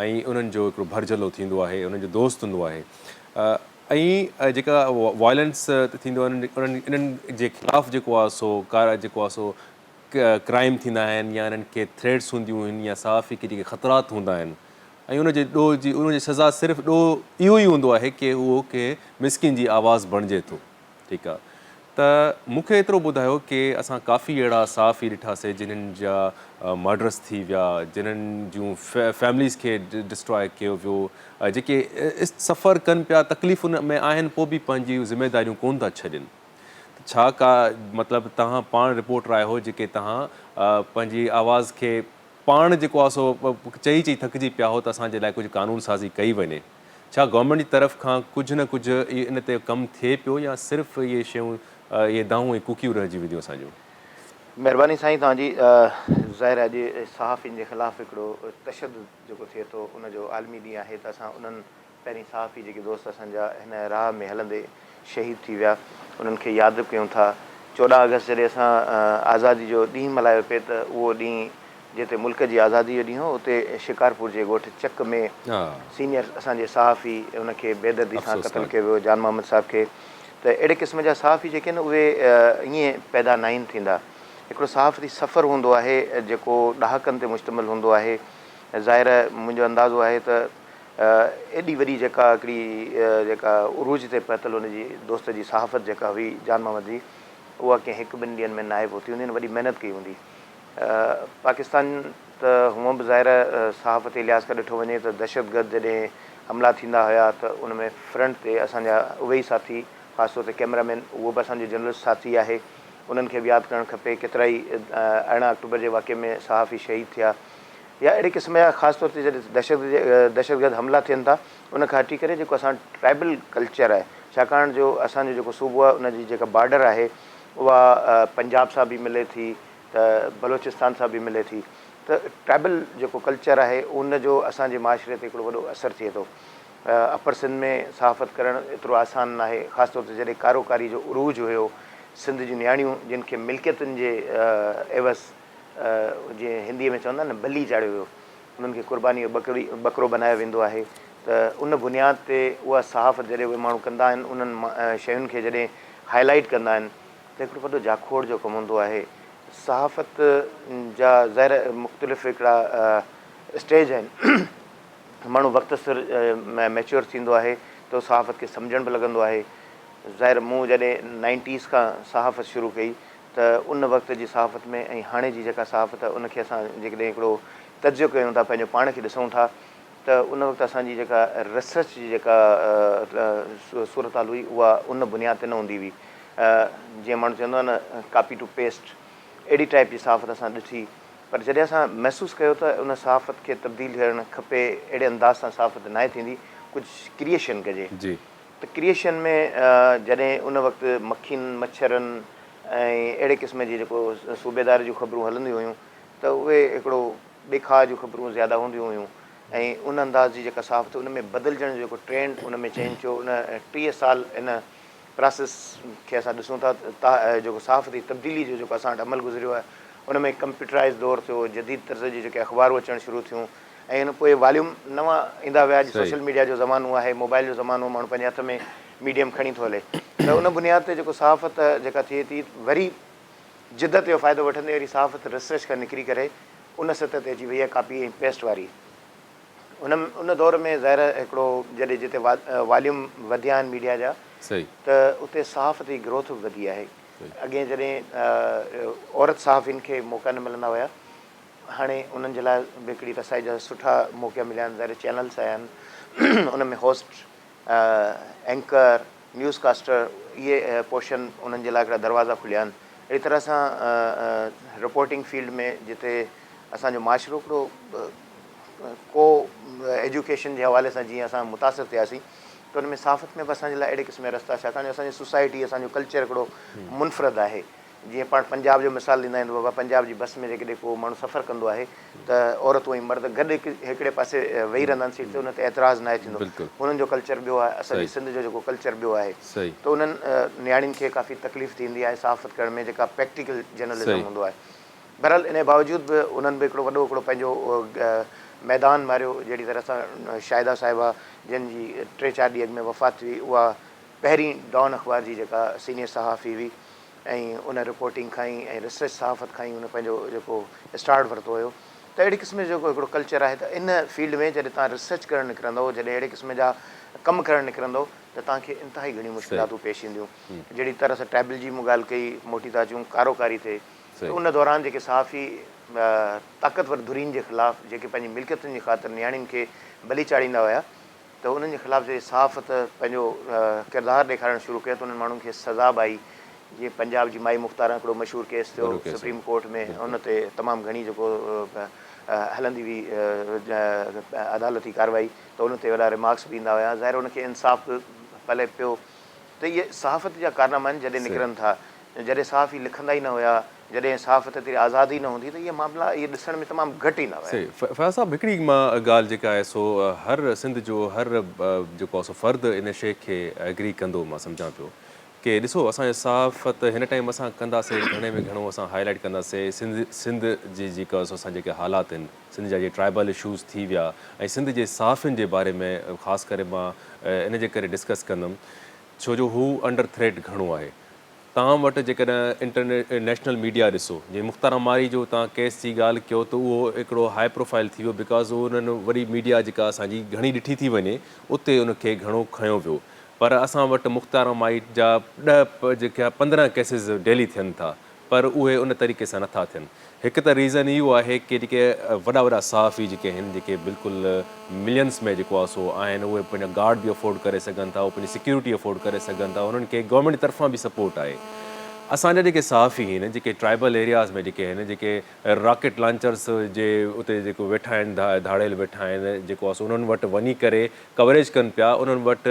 ۽ انهن جو هڪڙو ڀرجهلو ٿيندو آهي انهن جو دوست هوندو آهي ۽ جيڪا وائلنس ٿيندو آهي انهن انهن جي خلاف جيڪو آهي سو ڪار جيڪو آهي سو ڪرائم ٿيندا آهن يا انهن کي ٿريٽس هونديون آهن يا صحافي کي جيڪي خطرات هوندا آهن ۽ ان جي ڏوهه جي ان جي سزا صرف ڏوهه اهو ئي هوندو آهي ڪي اهو ڪنهن مسڪين جي آواز بڻجي ٿو ٺيڪ آ ته مون کي ايترو ٻڌايو ڪي اسان ڪافي اهڙا صحافي ڏٺاسي جنھن جا مرڊرس ٿي ويا جنھن جون فيمليز کي ڊسٽراء ڪيو ويو جيڪي سفر ڪن پيا تڪليفن ۾ آهن پوء به پنهنجي ذميداريون ڪون ٿا ڇڏين ته ڇا ڪا مطلب توهان پاڻ رپورٽر آهيو جيڪي توهان پنهنجي آواز کي پاڻ جيڪو آهي سو چئي چئي ٿڪجي پيا هو ته اسان جي لاء ڪجهه قانون سازي ڪئي وڃي. ڇا گورنمينٽ جي طرف کان ڪجهه نه ڪجهه ان تي ڪم ٿئي پيو يا صرف اهي شيون اهي دانهون ۽ ڪوڪيون رهجي وينديون اسان جون. مهرباني سائين توهان جي ظاهر آهي اڄ صحافين جي خلاف هڪڙو تشدد جيڪو ٿئي ٿو ان جو عالمي ڏينهن آهي ته اسان انهن پهرين صحافي جيڪي دوست اسان جا هن راهه ۾ هلندي شهيد ٿي ويا انهن کي ياد به ڪيون ٿا. 14 آگسٽ جڏهن اسان آزادي جو ڏينهن ملهايو پئي ته اهو ڏينهن جتي ملڪ جي آزادي جو ڏينهن هو اتي شڪارپور جي ڳوٺ چڪ ۾ سينيئر اسان جي صحافي ان کي بيدردي سان قتل ڪيو ويو جان محمد صاحب کي ته اهڙي قسم جا صحافي جيڪي آهن اهي ائين پيدا ناهن ٿيندا هڪڙو صحافتي سفر هوندو آهي جيڪو ڏهاڪن تي مشتمل هوندو آهي ظاهر منهنجو اندازو آهي ته ايڏي وڏي جيڪا هڪڙي جيڪا عروج تي پهتل ان جي دوست جي صحافت جيڪا هئي جان محمد جي اها ڪنهن هڪ ٻن ڏينهن ۾ ناهي پهتي هوندي هن وڏي محنت ڪئي هوندي. پاڪستان ته هونئن به ظاهر صحافتي لحاظ کان ڏٺو وڃي ته دهشتگرد جڏهن حملا ٿيندا هيا ته ان ۾ فرنٽ تي اسان جا اهي ئي ساٿي خاص طور تي ڪئميرا مين اهو به اسان جو جرنلسٽ ساٿي آهي انهن کي به ياد ڪرڻ کپي ڪيترائي 18 آڪٽوبر جي واقعي ۾ صحافي شهيد ٿيا يا اهڙي قسم جا خاص طور تي جڏهن دهشت دهشتگرد حملا ٿين ٿا ان کان هٽي ڪري جيڪو اسان وٽ ٽرائبل ڪلچر آهي ڇاڪاڻ جو اسان جو جيڪو صوبو آهي ان جي جيڪا بارڊر آهي اها پنجاب سان به ملي ٿي ته بلوچستان سان به ملي ٿي ته ٽرائبل جيڪو ڪلچر آهي ان جو اسان جي معاشري تي هڪڙو وڏو اثر ٿئي ٿو اپر سنڌ ۾ صحافت ڪرڻ ايترو آسان ناهي خاص طور تي جڏهن ڪاروڪاري جو عروج هيو سنڌ جون نياڻيون جن کي ملڪيتن جي عيوض جيئن هنديء ۾ چوندا آهن نه بلي چاڙهيو ويو، انهن کي قربانيء جو ٻڪري ٻڪرو بنايو ويندو آهي ته ان بنياد تي اها صحافت جڏهن اهي ماڻهو ڪندا آهن انهن شين کي جڏهن هائي لائيٽ ڪندا آهن ته هڪڙو وڏو جاکوڙ جو ڪم هوندو آهي. صحافت جا ظاهر مختلف هڪڙا اسٽيج آهن ماڻهو وقت سر ميچوئر ٿيندو آهي ته صحافت کي سمجهڻ به لڳندو آهي. ظاهر مون جڏهن نائنٽيز کان صحافت شروع ڪئي ته ان وقت جي صحافت ۾ ۽ هاڻي جي جيڪا صحافت آهي ان کي اسان جيڪڏهن هڪڙو تجزيو ڪيون ٿا پنهنجو پاڻ کي ڏسون ٿا ته ان وقت اسان جي جيڪا ريسرچ جي جيڪا صورتحال هئي اها ان بنياد تي نه هوندي هئي. جيئن ماڻهو چوندو آهي نه ڪاپي ٽو پيسٽ اهڙي ٽائيپ جي صحافت اسان ڏٺي پر جڏهن اسان محسوس ڪيو ته ان صحافت کي تبديل ٿيڻ کپي اهڙي انداز سان صحافت ناهي ٿيندي ڪجهه ڪريئيشن ڪجي ته ڪريئيشن ۾ جڏهن ان وقت مکين مڇرن ۽ اهڙي قسم جي جيڪو صوبيدار جون خبرون هلنديون هيون ته اهي هڪڙو ڏيکاء جون خبرون زياده هونديون هيون ۽ ان انداز جي جيڪا صحافت ان ۾ بدلجڻ جو جيڪو ٽرينڊ ان ۾ چينج ٿيو ان 30 سال ان پراسيس کي اسان ڏسون ٿا ته جيڪو صحافتي تبديلي جو جيڪو اسان وٽ عمل گذريو آهي ان ۾ ڪمپيوٽرائز دور ٿيو جديد طرز جي جيڪي اخبارون اچڻ شروع ٿيون ۽ ان پوء واليوم نوان ايندا ويا اڄ سوشل ميڊيا جو زمانو آهي موبائل جو زمانو ماڻهو پنهنجي هٿ ۾ ميڊيم کڻي ٿو هلي ته ان بنياد تي جيڪو صحافت جيڪا ٿئي ٿي وري جدت جو فائدو وٺندي وري صحافت ريسرچ کان نڪري ڪري ان سطح تي اچي وئي آهي ڪاپي ۽ پيسٽ واري. ان ان دور ۾ ظاهر آهي هڪڙو جڏهن جتي واليوم وڌيا آهن ميڊيا جا ته اتي صحافت جي گروٿ به وڌي آهي. اڳئين جڏهن عورت صحافين کي موقعا نه ملندا هيا هاڻي انهن جي لاء به هڪڙي رسائي جا سٺا موقعا مليا آهن ظاهر چينلس آيا آهن ان ۾ هوسٽ اينڪر، نيوز ڪاسٽر اهي پوشن انهن جي لاء هڪڙا دروازا کليا آهن. اهڙي طرح سان رپورٽنگ فيلڊ ۾ جتي اسان جو معاشرو هڪڙو ڪو ايجوڪيشن جي حوالي سان جيئن اسان متاثر ٿياسين ته ان ۾ صحافت ۾ به اسان جي لاء اهڙي قسم جا رستا ڇاڪاڻ جو اسان جي سوسائٽي اسان جو ڪلچر هڪڙو منفرد آهي. جيئن پاڻ پنجاب جو مثال ڏيندا آهيون ته بابا پنجاب جي بس ۾ جيڪڏهن ڪو ماڻهو سفر ڪندو آهي ته عورتون ۽ مرد گڏ هڪڙي پاسي ويهي رهندا آهن سيٽ تي ان تي اعتراض ناهي ٿيندو. هنن جو ڪلچر ٻيو آهي اسان جي سنڌ جو جيڪو ڪلچر ٻيو آهي ته انهن نياڻين کي ڪافي تڪليف ٿيندي آهي صحافت ڪرڻ ۾ جيڪا پريڪٽيڪل جرنلزم هوندو آهي. بهرحال ان جي باوجود به انهن به هڪڙو وڏو هڪڙو پنهنجو ميدان ماريو جهڙي طرح سان شاهده صاحبه جن جي ٽي چار ڏينهن اڳ ۾ وفات ٿي وئي اها پهرين ڊان اخبار جي جيڪا سينيئر صحافي هئي ۽ ان رپورٽنگ کان ئي ۽ ريسرچ صحافت کان ئي ان پنهنجو جيڪو اسٽارٽ ورتو هيو ته اهڙي قسم جو جيڪو هڪڙو ڪلچر آهي ته ان فيلڊ ۾ جڏهن توهان ريسرچ ڪرڻ نڪرندؤ جڏهن اهڙي قسم جا ڪم ڪرڻ نڪرندؤ ته توهان کي انتهائي گهڻيون مشڪلاتون پيش اينديون جهڙي طرح سان ٽرائبل جي مون ڳالهه ڪئي موٽي ٿا اچون ڪاروڪاري ٿئي ته ان دوران جيڪي صحافي طاقتور ڌرين جي خلاف جيڪي پنهنجي ملڪيتن جي خاطر نياڻين کي بلي چاڙهيندا هيا ته انهن جي خلاف جڏهن صحافت پنهنجو ڪردار ڏيکارڻ شروع ڪيو ته انهن ماڻهن کي سزا به آئي جيئن پنجاب جي مائي مختاران هڪڙو مشهور ڪيس ٿيو سپريم ڪورٽ ۾ ان تي تمام گهڻي جيڪو هلندي هئي عدالتي ڪارروائي ته ان تي وڏا ريمارڪس به ايندا هيا ظاهر ان کي انصاف به پلئه پيو ته اهي صحافت جا ڪارناما آهن جڏهن نڪرن ٿا جڏهن صحافي لکندا ئي نه هيا جڏهن صحافت ايتري آزاد ئي نه هوندي ته اهي معاملا اهي ڏسڻ ۾ تمام گهٽ ايندا هيا. صحيح فياض صاحب هڪڙي مان ڳالهه جيڪا آهي سو هر سنڌ جو هر جيڪو آهي سو فرد ان شيء کي ايگري ڪندو مان سمجهان پيو ڪي ڏسو اسان جي صحافت هن ٽائيم اسان ڪنداسي گهڻي ۾ گهڻو اسان هائي لائيٽ ڪنداسي سنڌ سنڌ جي جيڪا سو اسان جيڪي حالات آهن سنڌ جا جي ٽرائبل اشوز ٿي ويا ۽ سنڌ جي صحافين جي باري ۾ خاص ڪري مان ان جي ڪري ڊسڪس ڪندم ڇو جو هو انڊر ٿريٽ گهڻو آهي توهان وٽ جيڪڏهن انٽر نيشنل ميڊيا ڏسو جيئن مختار عماري جو توهان ڪيس جي ڳالهه ڪيو ته اهو هڪڙو هاء پروفائيل ٿي ويو because انهن وڏي ميڊيا جيڪا اسان جي گهڻي ڏٺي ٿي وڃي اتي ان کي گهڻو کنيو ويو پر اسان وٽ مختار عماري جا ڏهه جيڪا 15 ڪيسز ڊيلي ٿين ٿا پر اهي ان طريقي سان نٿا ٿين. هڪ ته ريزن اهو آهي ڪي جيڪي وڏا وڏا صحافي جيڪي آهن جيڪي بلڪل ملينس ۾ جيڪو آهي سو آهن اهي پنهنجا گارڊ به افورڊ ڪري سگهن ٿا اهي پنهنجي سيڪيورٽي افورڊ ڪري سگهن ٿا انهن کي گورنمينٽ طرفان به سپورٽ آهي. اسان جا جيڪي صحافي آهن جيڪي ٽرائبل ايرياز ۾ جيڪي آهن جيڪي راڪيٽ لانچرس جي اتي جيڪو ويٺا آهن ڌاڙيل ويٺا آهن جيڪو آهي سو انهن وٽ وڃي ڪري ڪوريج ڪن پيا انهن وٽ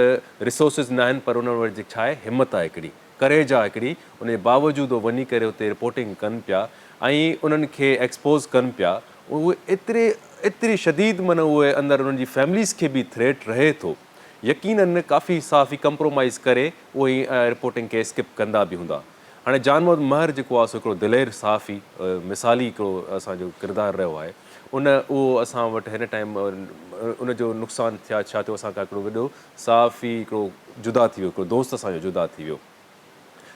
ريسورسز ناهن پر انهن وٽ ڇا آهي همت آهي هڪڙي. ڪريج آ هڪڙي ان جي باوجود هو وڃي ڪري اتي رپورٽنگ ڪن پيا ۽ انهن کي ايڪسپوز ڪن پيا اهي ايتري ايتري شديد معنيٰ اهي اندر انهن جي فيمليز کي به ٿريٽ رهي ٿو يقينن ڪافي صحافي ڪمپرومائيز ڪري اهي رپورٽنگ کي اسڪپ ڪندا به هوندا هاڻي جان محمد مهر جيڪو آ سو هڪڙو دلير صحافي مثالي هڪڙو اسان جو ڪردار رهيو آهي ان اهو اسان وٽ هن ٽائيم ان جو نقصان ٿيا ڇا ٿيو اسان کان هڪڙو وڏو صحافي هڪڙو جدا ٿي ويو، هڪڙو دوست اسان جو جدا ٿي ويو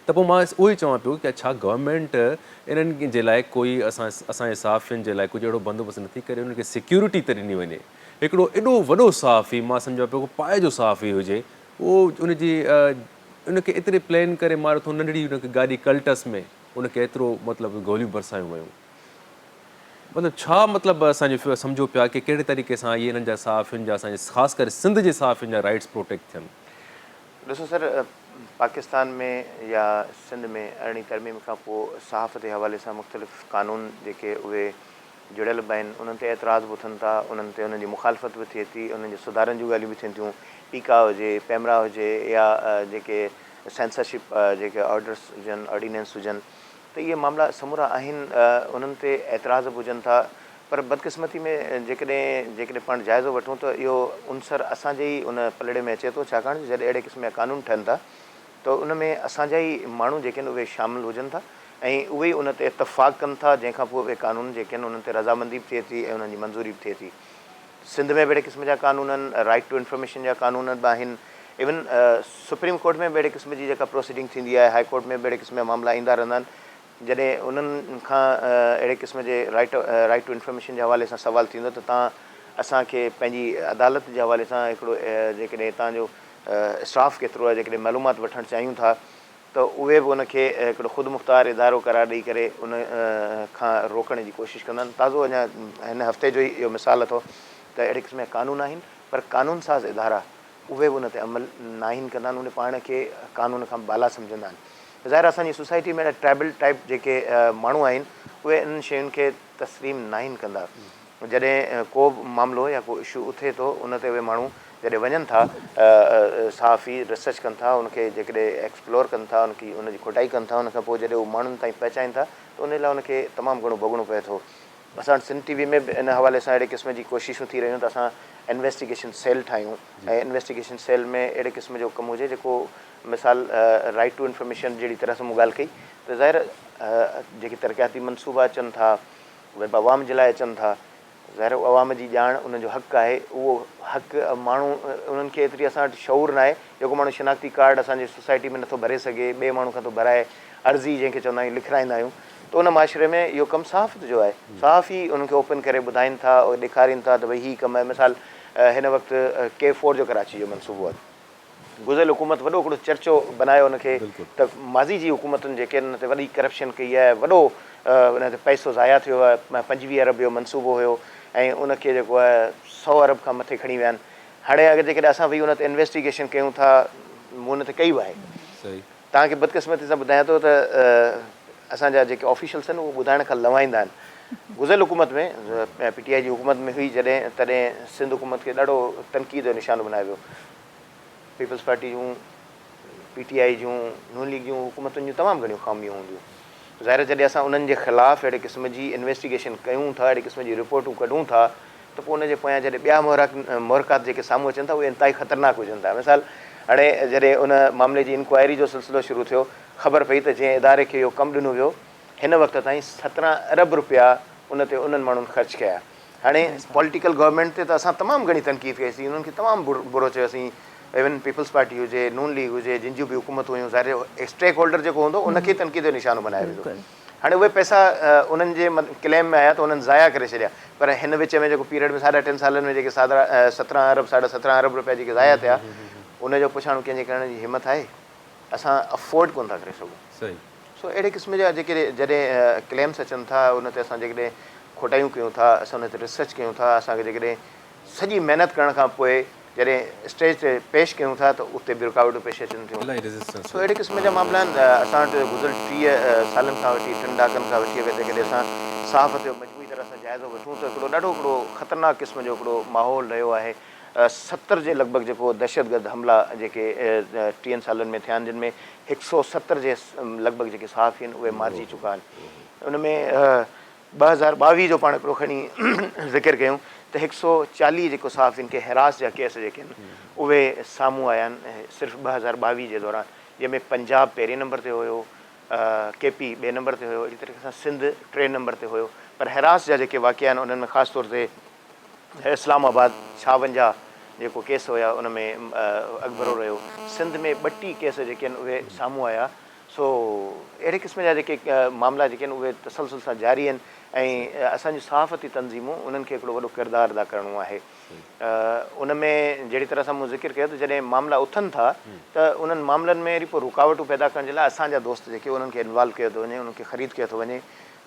ته پوء مان اهو ئي چوان پيو ڪه ڇا گورنمينٽ انهن جي لاء ڪوئي اسان اسان جي صحافين جي لاء ڪجهه اهڙو بندوبست نٿي ڪري انهن کي سيڪيورٽي ته ڏني وڃي هڪڙو ايڏو وڏو صحافي مان سمجهان پيو پائي جو صحافي هجي اهو ان جي ان کي ايتري پلين ڪري ماريو اٿئون ننڍڙي ان کي گاڏي ڪلٽس ۾ ان کي ايترو مطلب گوليون برسايون ويون. مطلب ڇا مطلب اسان جو سمجهو پيا ڪي ڪهڙي طريقي سان اهي انهن جا صحافين جا اسان جي خاص ڪري سنڌ جي صحافين جا رائيٽس پروٽيڪٽ ٿين. ڏسو سر پاڪستان ۾ يا سنڌ ۾ ارڙهين ترميم کان پوء صحافت جي حوالي سان مختلف قانون جيڪي اهي جڙيل به آهن انهن تي اعتراض به اٿن ٿا انهن تي انهن جي مخالفت به ٿئي ٿي انهن جي سڌارن جون ڳالهيون به ٿين ٿيون پيڪا هجي پيمرا هجي يا جيڪي سينسرشپ جيڪي آرڊرس هجن آرڊيننس هجن ته اهي معاملا سمورا آهن انهن تي اعتراض به هجن ٿا پر بدقسمتي ۾ جيڪڏهن جيڪڏهن پاڻ جائزو وٺون ته اهو عنصر اسان جي ئي ان پلڙي ۾ اچي ٿو ڇاڪاڻ جو جڏهن اهڙي قسم جا قانون ٺهن ٿا ته ان ۾ اسان جا ئي ماڻهو جيڪي آهن اهي شامل هجن ٿا ۽ اهي ئي ان تي اتفاق ڪن ٿا جنهن کان پوء اهي قانون جيڪي آهن انهن تي رضامندي به ٿئي ٿي ۽ انهن جي منظوري به ٿئي ٿي. سنڌ ۾ به اهڙي قسم جا قانون آهن، رائيٽ ٽو انفارميشن جا قانون به آهن، ايون سپريم ڪورٽ ۾ به اهڙي قسم جي جيڪا پروسيڊنگ ٿيندي آهي، هائي ڪورٽ ۾ به اهڙي قسم جا معاملا ايندا رهندا آهن، جڏهن انهن کان اهڙي قسم جي رائيٽ رائيٽ ٽو انفارميشن جي حوالي سان سوال ٿيندو ته توهان اسان کي پنهنجي عدالت جي حوالي سان هڪڙو جيڪڏهن توهان جو اسٽاف ڪيترو آهي جيڪڏهن معلومات وٺڻ چاهيون ٿا ته اهي به ان کي هڪڙو خودمختار ادارو قرار ڏئي ڪري ان کان روڪڻ جي ڪوشش ڪندا آهن. تازو اڃا هن هفتي جو ئي اهو مثال اٿو ته اهڙي قسم جا قانون آهن پر قانون ساز ادارا اهي به ان تي عمل ناهن ڪندا آهن اهي پاڻ کي قانون کان بالا سمجهندا آهن. ظاهر آهي اسان جي سوسائٽي ۾ اهڙا ٽرائبل ٽائپ جيڪي ماڻهو آهن اهي انهن شين کي تسليم ناهن ڪندا. جڏهن ڪو به معاملو يا ڪو اشو اٿي ٿو ان تي اهي ماڻهو جڏهن وڃن ٿا صحافي ريسرچ ڪن ٿا ان کي جيڪڏهن ايڪسپلور ڪن ٿا ان کي ان جي کوٽائي ڪن ٿا ان کان پوء جڏهن هو ماڻهن تائين پهچائين ٿا ته ان لاء ان کي تمام گهڻو ڀوڳڻو پوي ٿو. اسان وٽ سنڌ ٽي وي ۾ به ان حوالي سان اهڙي قسم جي ڪوششون ٿي رهيون ته اسان انويسٽيگيشن سيل ٺاهيون ۽ انويسٽيگيشن سيل ۾ اهڙي قسم جو ڪم هجي جيڪو مثال رائيٽ ٽو انفارميشن جهڙي طرح سان مون ڳالهه ڪئي ته ظاهر جيڪي ترقياتي منصوبا اچن ٿا اهي به عوام جي لاء اچن ٿا. ظاهر آهي عوام جي ڄاڻ انهن جو حق آهي. اهو حق ماڻهو انهن کي ايتري اسان وٽ شعور ناهي. جيڪو ماڻهو شناختي ڪارڊ اسان جي سوسائٽي ۾ نٿو ڀري سگهي، ٻئي ماڻهو کان ٿو ڀرائي، عرضي جنهن کي چوندا آهيون لکرائيندا آهيون ته ان معاشري ۾ اهو ڪم صحافت جو آهي. صحافي انهن کي اوپن ڪري ٻڌائين ٿا، ڏيکارين ٿا ته ڀئي هي ڪم آهي. مثال هن وقت ڪي فور جو ڪراچي جو منصوبو آهي. گذريل حڪومت وڏو هڪڙو چرچو بنايو ان کي ته ماضي جي حڪومتن جيڪي ان تي وڏي ڪرپشن ڪئي آهي وڏو ان تي پئسو ضايع ٿيو آهي 25 ارب جو منصوبو هيو ۽ ان کي جيڪو آهي 100 ارب کان مٿي کڻي ويا آهن هاڻي اگر جيڪڏهن اسان ويهي ان تي انويسٽيگيشن ڪيون ٿا مون ان تي ڪئي به آهي توهان کي بدقسمتي سان ٻڌايان ٿو ته اسان جا جيڪي آفيشلس آهن اهي ٻڌائڻ کان لنوائيندا آهن. گذريل حڪومت ۾ پي ٽي آء جي حڪومت ۾ هئي جڏهن تڏهن سنڌ حڪومت کي ڏاڍو تنقيد جو نشانو بنايو ويو. پيپلز پارٽي جون، پي ٽي آء جون، نون ليگ جون حڪومتن جون تمام گهڻيون خاميون هونديون. ظاهر آهي جڏهن اسان انهن جي خلاف اهڙي قسم جي انويسٽيگيشن ڪيون ٿا، اهڙي قسم جي رپورٽون ڪڍون ٿا ته پوء ان جي پويان جڏهن ٻيا محرڪات جيڪي سامهون اچن ٿا اهي انتهائي خطرناڪ هجن ٿا. مثال هاڻي جڏهن ان معاملي جي انڪوائري جو سلسلو شروع ٿيو خبر پئي ته جنهن اداري کي اهو ڪم ڏنو ويو هن وقت تائين 17 ارب رپيا ان تي انهن ماڻهن خرچ ڪيا. هاڻي پوليٽيڪل گورنمينٽ تي ته اسان تمام گهڻي تنقيد ڪئي سين انهن کي تمام برو چيوسين ايون پيپلز پارٽي هجي نون ليگ هجي جن جون به حڪومتون هيون ظاهر اسٽيڪ هولڊر جيڪو هوندو ان کي تنقيد جو نشانو بنايو ويندو. هاڻي اهي پئسا انهن جي ڪليم ۾ آيا ته انهن ضايع ڪري ڇڏيا پر هن وچ ۾ جيڪو پيريڊ ۾ ساڍا ٽن سالن ۾ جيڪي 17 ارب ساڍا 17 ارب رپيا جيڪي ضايع ٿيا ان جو پڇاڻو ڪنهن جي ڪرڻ جي همت آهي؟ اسان افورڊ ڪونه ٿا ڪري سگهون. سو اهڙي قسم جا جيڪي جڏهن ڪليمس اچن ٿا ان تي اسان جيڪڏهن کوٽايون ڪيون ٿا اسان ان تي ريسرچ ڪيون ٿا اسان کي جيڪڏهن سڄي محنت ڪرڻ کان پوء جڏهن اسٽيج تي پيش ڪيون ٿا ته اتي به رڪاوٽون پيش اچن ٿيون. سو اهڙي قسم جا معاملا آهن. اسان وٽ گذريل 30 سالن کان وٺي ٽن ڏهاڪن کان وٺي اگر جيڪڏهن اسان صحافت جو مجموعي طرح سان جائزو وٺون ته هڪڙو ڏاڍو هڪڙو خطرناڪ قسم جو هڪڙو ماحول رهيو آهي. 70 جي لڳ ڀڳ جيڪو دهشتگرد حملا جيڪي ٽيهن سالن ۾ ٿيا آهن جن ۾ هڪ سئو 70 جي لڳ ڀڳ جيڪي صحافي آهن اهي مارجي چڪا آهن. ان ۾ 2022 جو پاڻ هڪڙو کڻي ذڪر ڪيون ته هڪ سئو 40 جيڪو صحافين کي حراس جا ڪيس جيڪي آهن اهي سامهون آيا آهن صرف 2022 جي دوران جنهن ۾ پنجاب پهرين نمبر تي هيو، ڪي پي ٻئي نمبر تي هيو، اهڙي طريقي سان سنڌ ٽئين نمبر تي هيو پر حراس جا جيڪي واقعا آهن انهن ۾ خاص طور تي اسلام آباد 56 جيڪو ڪيس هيا ان ۾ اڳڀرو رهيو، سنڌ ۾ 32 ڪيس جيڪي آهن اهي سامهون آيا. سو اهڙي قسم جا جيڪي معاملا جيڪي آهن اهي تسلسل سان جاري آهن ۽ اسان جون صحافتي تنظيمون انهن کي هڪڙو وڏو ڪردار ادا ڪرڻو آهي. ان ۾ جهڙي طرح سان مون ذڪر ڪيو ته جڏهن معاملا اٿن ٿا ته انهن معاملن ۾ وري پوء رڪاوٽون پيدا ڪرڻ جي لاء اسان جا دوست جيڪي انهن کي انوالو ڪيو ٿو وڃي انهن کي خريد ڪيو ٿو وڃي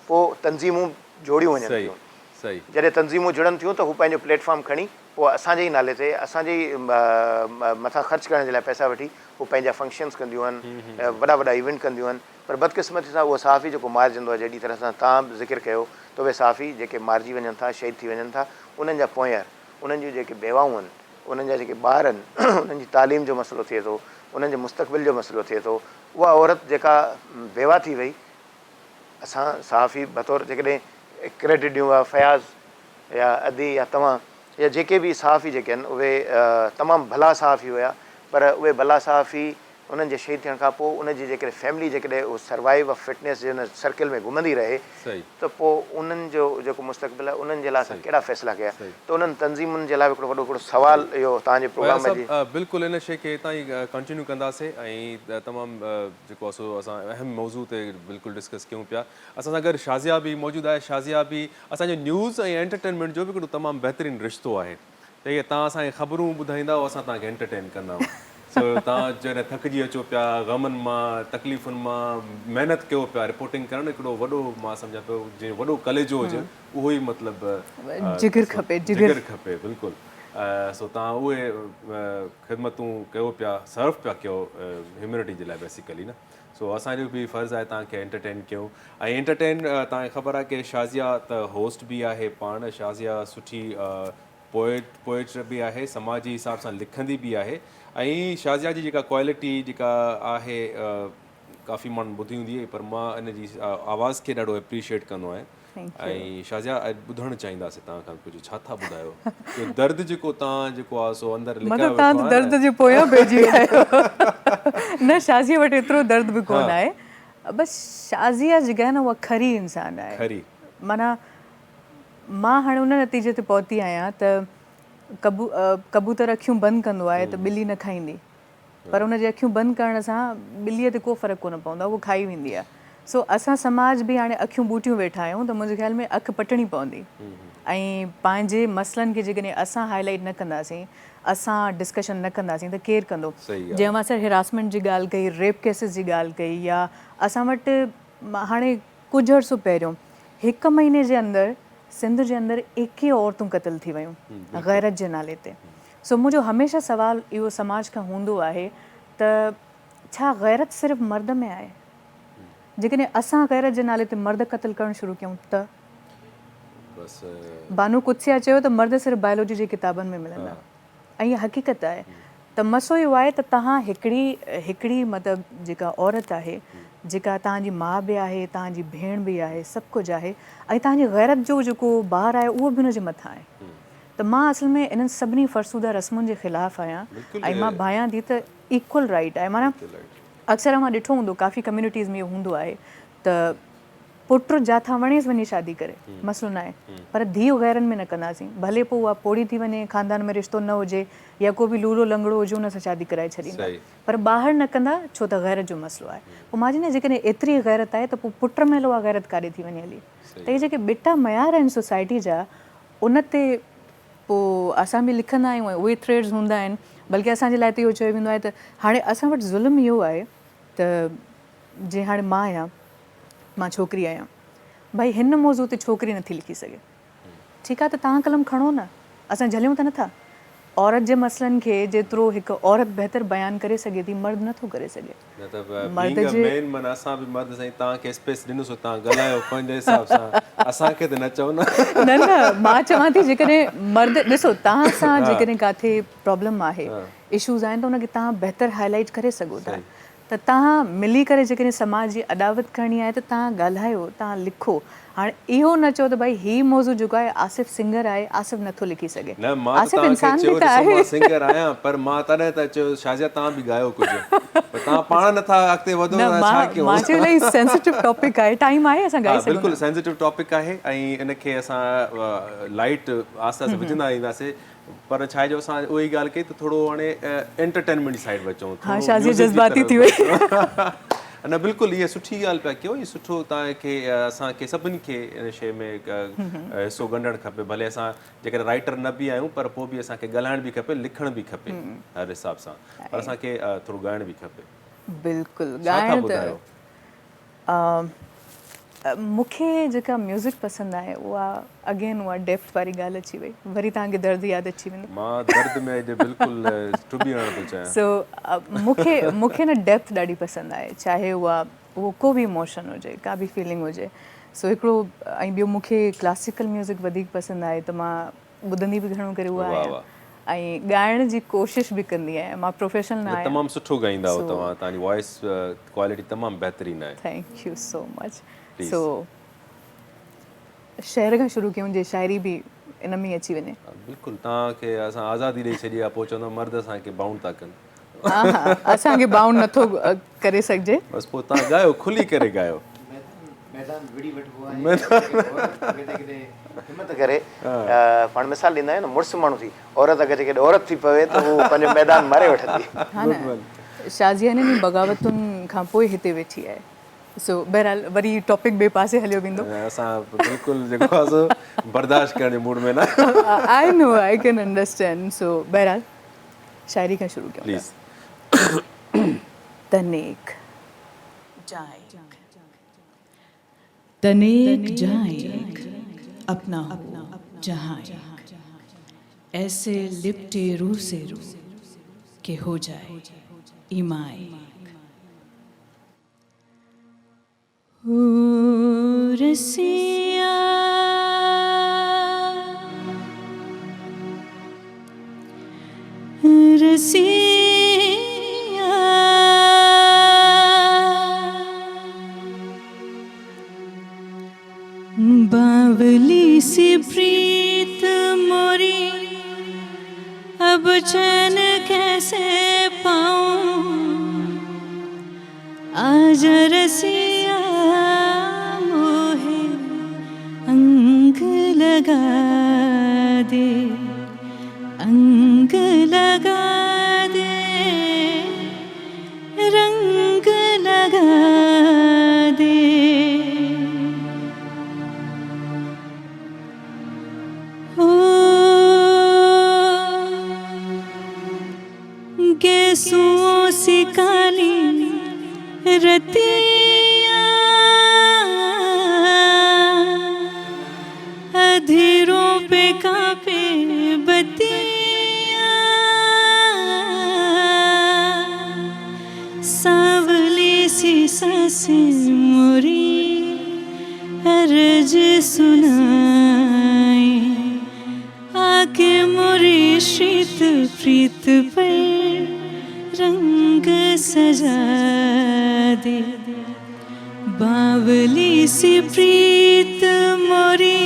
پوء تنظيمون جوڙيون وڃن ٿيون. جڏهن تنظيمون جڙن ٿيون ته هو پنهنجو پليٽ فارم کڻي پوء اسان جي ئي نالي تي اسان جي ئي مٿان خرچ ڪرڻ جي لاء پئسا وٺي هو پنهنجا فنڪشنز ڪنديون آهن، وڏا وڏا ايونٽ ڪنديون آهن پر بدقسمتي سان اهو صحافي جيڪو مارجندو آهي جهڙي طرح سان توهان به ذڪر ڪيو ته اهي صحافي جيڪي مارجي وڃن ٿا شهيد ٿي وڃن ٿا انهن جا پوئينر انهن جون جيڪي بيواهون آهن انهن جا جيڪي ٻار آهن انهن جي تعليم جو مسئلو ٿئي ٿو انهن جي مستقبل جو مسئلو ٿئي ٿو اها عورت جيڪا بيواهه ٿي وئي اسان صحافي بطور جيڪڏهن ڪريڊٽ ڏيون ها فياض يا ادي يا توهان يا جيڪي به صحافي جيڪي آهن اهي تمام ڀلا صحافي هيا پر اهي ڀلا صحافي انهن جي شهيد ٿيڻ کان پوء ان جي جيڪڏهن فيملي جيڪڏهن اهو سروائيو آف فٽنيس جي ان سرڪل ۾ گهمندي رهي ته پوء انهن جو جيڪو مستقبل آهي انهن جي لاء اسان ڪهڙا فيصلا ڪيا ته انهن تنظيمن جي لاء به هڪڙو وڏو هڪڙو سوال اهو توهان جي پروگرام ۾ فياض صاحب بلڪل ان شيء کي هتان ئي ڪنٽينيو ڪنداسي ۽ تمام جيڪو آهي سو اسان اهم موضوع تي بلڪل ڊسڪس ڪيون پيا اسان سان گڏ شازيه به موجود آهي شازيه به اسان جو نيوز ۽ انٽرٽينمينٽ جو به هڪڙو تمام بهترين رشتو آهي ته اهي توهان اسان کي خبرون ٻڌائيندا اسان توهان کي انٽرٽين ڪندا آهيون سو توهان جڏهن ٿڪجي اچو پيا غمن مان تڪليفن مان محنت ڪيو پيا رپورٽنگ ڪرڻ هڪڙو وڏو مان سمجهان پيو جنهن وڏو ڪليجو هجي اهو ئي مطلب جگر کپي جگر کپي بلڪل سو توهان اهي خدمتون ڪيو پيا سرو پيا ڪيو هيومينٽي جي لاء بيسيڪلي نه سو اسان جو به فرض آهي توهان کي انٽرٽين ڪيون ۽ انٽرٽين توهان کي خبر آهي ڪي شازيا ته هوسٽ به آهي پاڻ شازيا سٺي پوئٽ پوئٽ به آهي سماجي حساب سان لکندي به آهي ۽ شازيا جي جيڪا ڪوالٽي جيڪا آهي ڪافي ماڻهن ٻڌي هوندي پر مان ان جي آواز کي ڏاڍو اپريشيٽ ڪندو آهيان ۽ شازيا اڄ ٻڌڻ چاهينداسين توهان کان ڪجهه ڇا ٿا ٻڌايو اهو درد جيڪو توهان جيڪو آهي سو اندر لڪايو مطلب توهان ته درد جي پويان پئجي ويا آهيو نه شازيا وٽ ايترو درد به ڪونه آهي بس شازيا جيڪا آهي نه اها کري انسان آهي کري معنيٰ مان هاڻي ان نتيجي تي پهتي آهيان ته ڪبوتر اکيون بند ڪندو آهي ته ٻلي نه کائيندي پر ان جي اکيون بند ڪرڻ سان ٻليء تي ڪو فرق ڪونه پوندو آهي، هوء کائي ويندي آهي. سو اسان سماج به هاڻي اکيون ٻوٽيون ويٺا آهيون ته منهنجي خيال ۾ اک پٽڻي پوندي ۽ پنهنجي مسئلن کي جيڪڏهن اسان هائي لائيٽ نه ڪنداسين، اسان ڊسڪشن نه ڪنداسين ته ڪير ڪندو؟ جنهن اوهان سر هراسمينٽ جي ڳالهه ڪئي، ريپ ڪيسز جي ڳالهه ڪئي يا اسان وٽ هاڻي ڪجهه عرصو پهريون هڪ مهيني جي اندر سنڌ جي اندر 21 عورتون قتل ٿي ويون غيرت جي نالي تي. سو منهنجو هميشه سوال اهو سماج کان هوندو آهي ته ڇا غيرت صرف مرد ۾ آهي؟ جيڪڏهن اسان غيرت جي نالي تي مرد قتل ڪرڻ شروع ڪيون ته؟ بانو قدسيه چيو ته مرد صرف بائيولوجي جي ڪتابن ۾ ملندا ۽ اها حقيقت آهي ته مسئلو اهو آهي ته توهان هڪڙي هڪڙي مطلب جيڪا عورت آهي جيڪا توهان جي ماء به آهي توهان جي ڀيڻ به آهي سڀ ڪجهه آهي ۽ توهان جي غيرت جو جيڪو بار آهي اهو به ان جي مٿان آهي ته مان اصل ۾ انهن سڀني فرسوده رسمن جي خلاف آهيان ۽ مان ڀانيان ٿي ته ايڪول رائيٽ آهي معنيٰ اڪثر اوهان ڏٺو هوندو ڪافي ڪميونٽيز ۾ اهو هوندو آهي ته پٽ جاٿان وڻيس وڃي شادي ڪري مسئلو ناهي پر ڌيء غيرن ۾ نه ڪنداسين ڀلي پوء اها پوڙهي ٿي وڃي خاندان ۾ رشتو نه هجي يا ڪو به لولو لنگڙو هجي ان سان شادي ڪرائي ڇڏيندا پر ٻاهر نه ڪندا ڇو ته غيرت جو مسئلو آهي پوء مان چوندي آهيان جيڪڏهن ايتري غيرت آهي ته پوء پٽ مهل اها غيرت ڪاڏي ٿي وڃي هلي ته اهي جيڪي ٻٽا معيار آهن سوسائٽي جا ان تي پوء اسان به لکندا آهيون ۽ اهي ٿريڊز هوندا آهن بلڪه اسان جي لاء ته اهو چيو ويندو آهي ته هاڻي اسان وٽ ظلم اهو آهي ته جي هاڻي مان آهيان مان ڇوڪري آهيان ڀائي هن موضوع تي ڇوڪري نٿي لکي سگهي ٺيڪ آهي ته توهان قلم کڻو نه اسان جهليون ته نٿا عورت جي مسئلن کي جيترو هڪ عورت بهتر بيان ڪري سگهي ٿي مرد نٿو ڪري سگهي. نه ته بينگ ا مين معنيٰ اسان به مرد سائين توهان کي اسپيس ڏنو سو توهان ڳالهايو پنهنجي حساب سان اسان کي ته نه چئو نه. نه نه مان چوان ٿي جيڪڏهن مرد ڏسو توهان سان جيڪڏهن ڪاٿي پرابلم آهي اشوز آهن ته ان کي توهان بهتر هائي لائيٽ ڪري سگهو ٿا ته توهان ملي ڪري جيڪڏهن سماج جي اڏاوت ڪرڻي آهي ته توهان ڳالهايو، توهان لکو. هاڻ اهو نه چئو ته ڀائي هي موضوع جيڪو آهي آصف سنگر آهي، آصف نٿو لکي سگهي. نه مان ته آصف توهان کي انسان چيو به ته ڏسو آهي. مان سنگر آهيان پر مان تڏهن ته چيو شازيه توهان به ڳايو ڪجهه پر توهان پاڻ نٿا اڳتي وڌو نه ته ڇا مان ڪيون. مان چيو الاهي سينسيٽو ٽاپڪ آهي ٽائيم آهي اسان ها ڳائي سگهون بلڪل ٿا. سينسيٽو ٽاپڪ آهي ۽ ان کي اسان لائيٽ آهستي آهستي وجهندا اينداسي پر ڇا آهي جو اسان اها ئي ڳالهه ڪئي ته ٿورو هاڻي انٽرٽينمينٽ جي سائيڊ به اچون ها ٿورو شازيه ميوزڪ جي جذباتي طرف ٿي به وئي. اچون نه بلڪل اها سٺي ڳالهه پيا ڪيو هي سٺو توهان کي اسان کي سڀني کي ان شيء ۾ حصو ڳنڍڻ کپي ڀلي اسان جيڪڏهن رائيٽر نه به آهيون پر پوء به اسان کي ڳالهائڻ به کپي لکڻ به کپي هر حساب سان پر اسان کي ٿورو ڳائڻ به کپي بلڪل ڇا ٿا ڳائڻ ته ٻڌايو؟ مون کي جيڪا ميوزڪ پسند آهي اها اگين اها ڊيپٿ واري ڳالهه اچي وئي وري توهان کي درد ياد اچي ويندو. مان درد ۾ اڄ بلڪل ٽٻي هڻڻ ٿو چاهيان. سو مون کي مون کي نه ڊيپٿ ڏاڍي پسند آهي چاهي اها اهو ڪو به ايموشن هجي ڪا به فيلنگ هجي سو هڪڙو ۽ ٻيو مون کي ڪلاسيڪل ميوزڪ وڌيڪ پسند آهي ته مان ٻڌندي به گهڻو ڪري اها آهيان ۽ ڳائڻ جي ڪوشش به ڪندي آهيان مان پروفيشنل نه آهيان. تمام سٺو ڳائيندا آهيو توهان توهان جي وائس ڪوالٽي تمام بهترين آهي. Thank you so much سو شعر کان شروع ڪيون جي شاعري به ان ۾ اچي وڃي. بلڪل توهان کي اسان آزادي ڏئي ڇڏي آهي پوء چوندا مرد اسان کي بائونڊ ٿا ڪن. ها ها اسان کي بائونڊ نٿو ڪري سگهجي. بس پوء توهان ڳايو کلي ڪري ڳايو. ميدان وڙهي وٺبو آهي ڪڏهن ڪڏهن همت ڪري پاڻ مثال ڏيندا آهيون نه مڙس ماڻهو ٿي عورت اگر جيڪڏهن عورت ٿي پوي ته هو پنهنجو ميدان ماري وٺندي. ها نه شازيا انهن بغاوتن کان پوء هتي ويٺي آهي سو بهرحال وري ٽاپڪ ٻئي پاسي هليو ويندو. اسان بلڪل جيڪو آهي سو برداشت ڪرڻ جي موڊ ۾ نه آهيون. I know I can understand سو بهرحال شاعري کان شروع ڪيون ٿا. پليز. تنيڪ جائيڪ تنيڪ جائيڪ اپنا هو جهان ايڪ ايسي لپٽي روح سي روح ڪي هو جائي ايمان ايڪ. هو رسيا رسيا باولي سي پريت موري اب چين ڪيسي پائون آجا رسيا موهي انگ لگا the انگ لگا the رنگ لگا the. هو گيسوئون سي ڪالي رتيا اڌيرون پي ڪاپي بتيا سانولي سي سانسين موري عرض سنائي آڪي موري شريت پريت پر رنگ سجا the باولي سي پريت موري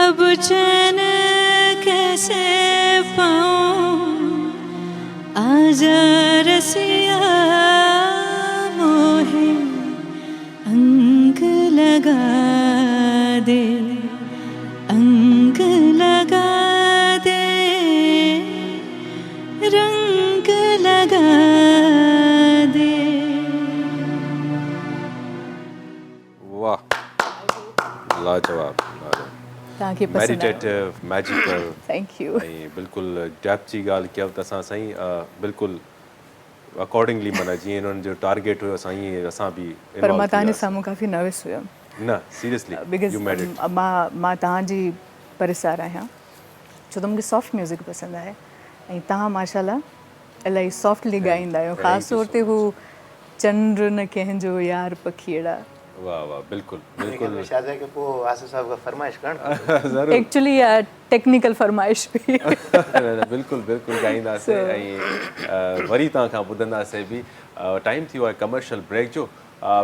اب چين ڪيسي پائون آجا رسيا موهي انگ لگا the انگ لگا the رنگ لگا the. واه لاجواب لاجواب توهان کي پسند آيو. ميڊيٽيٽو ميجيڪل thank you ۽ بلڪل ڊيپٿ جي ڳالهه ڪيو ته اسان سائين بلڪل اڪارڊنگلي معنيٰ جيئن انهن جو ٽارگيٽ هيو اسان ائين اسان به پر انوالو مان ٿي توهان جي وياسين. سامهون ڪافي نروس هيم. نه seriously because you made it. مان مان توهان جي پرسار آهيان ڇو ته مونکي سافٽ ميوزڪ پسند آهي ۽ توهان ماشاء الله الاهي سافٽلي ڳائيندا آهيو خاص thank you طور سو تي هو مچ. چنڊ نه ڪنهن جو يار پکيئڙا. واه واه بلڪل ميري خيال بلڪل. ۾ شازيا کي پوء آصف صاحب کان فرمائش ڪرڻ کپي. ضرور. ايڪچولي اها ٽيڪنيڪل فرمائش هئي. نه نه بلڪل بلڪل ڳائينداسي ۽ وري توهان کان ٻڌنداسي به. ٽائيم ٿي ويو آهي ڪمرشل بريڪ جو.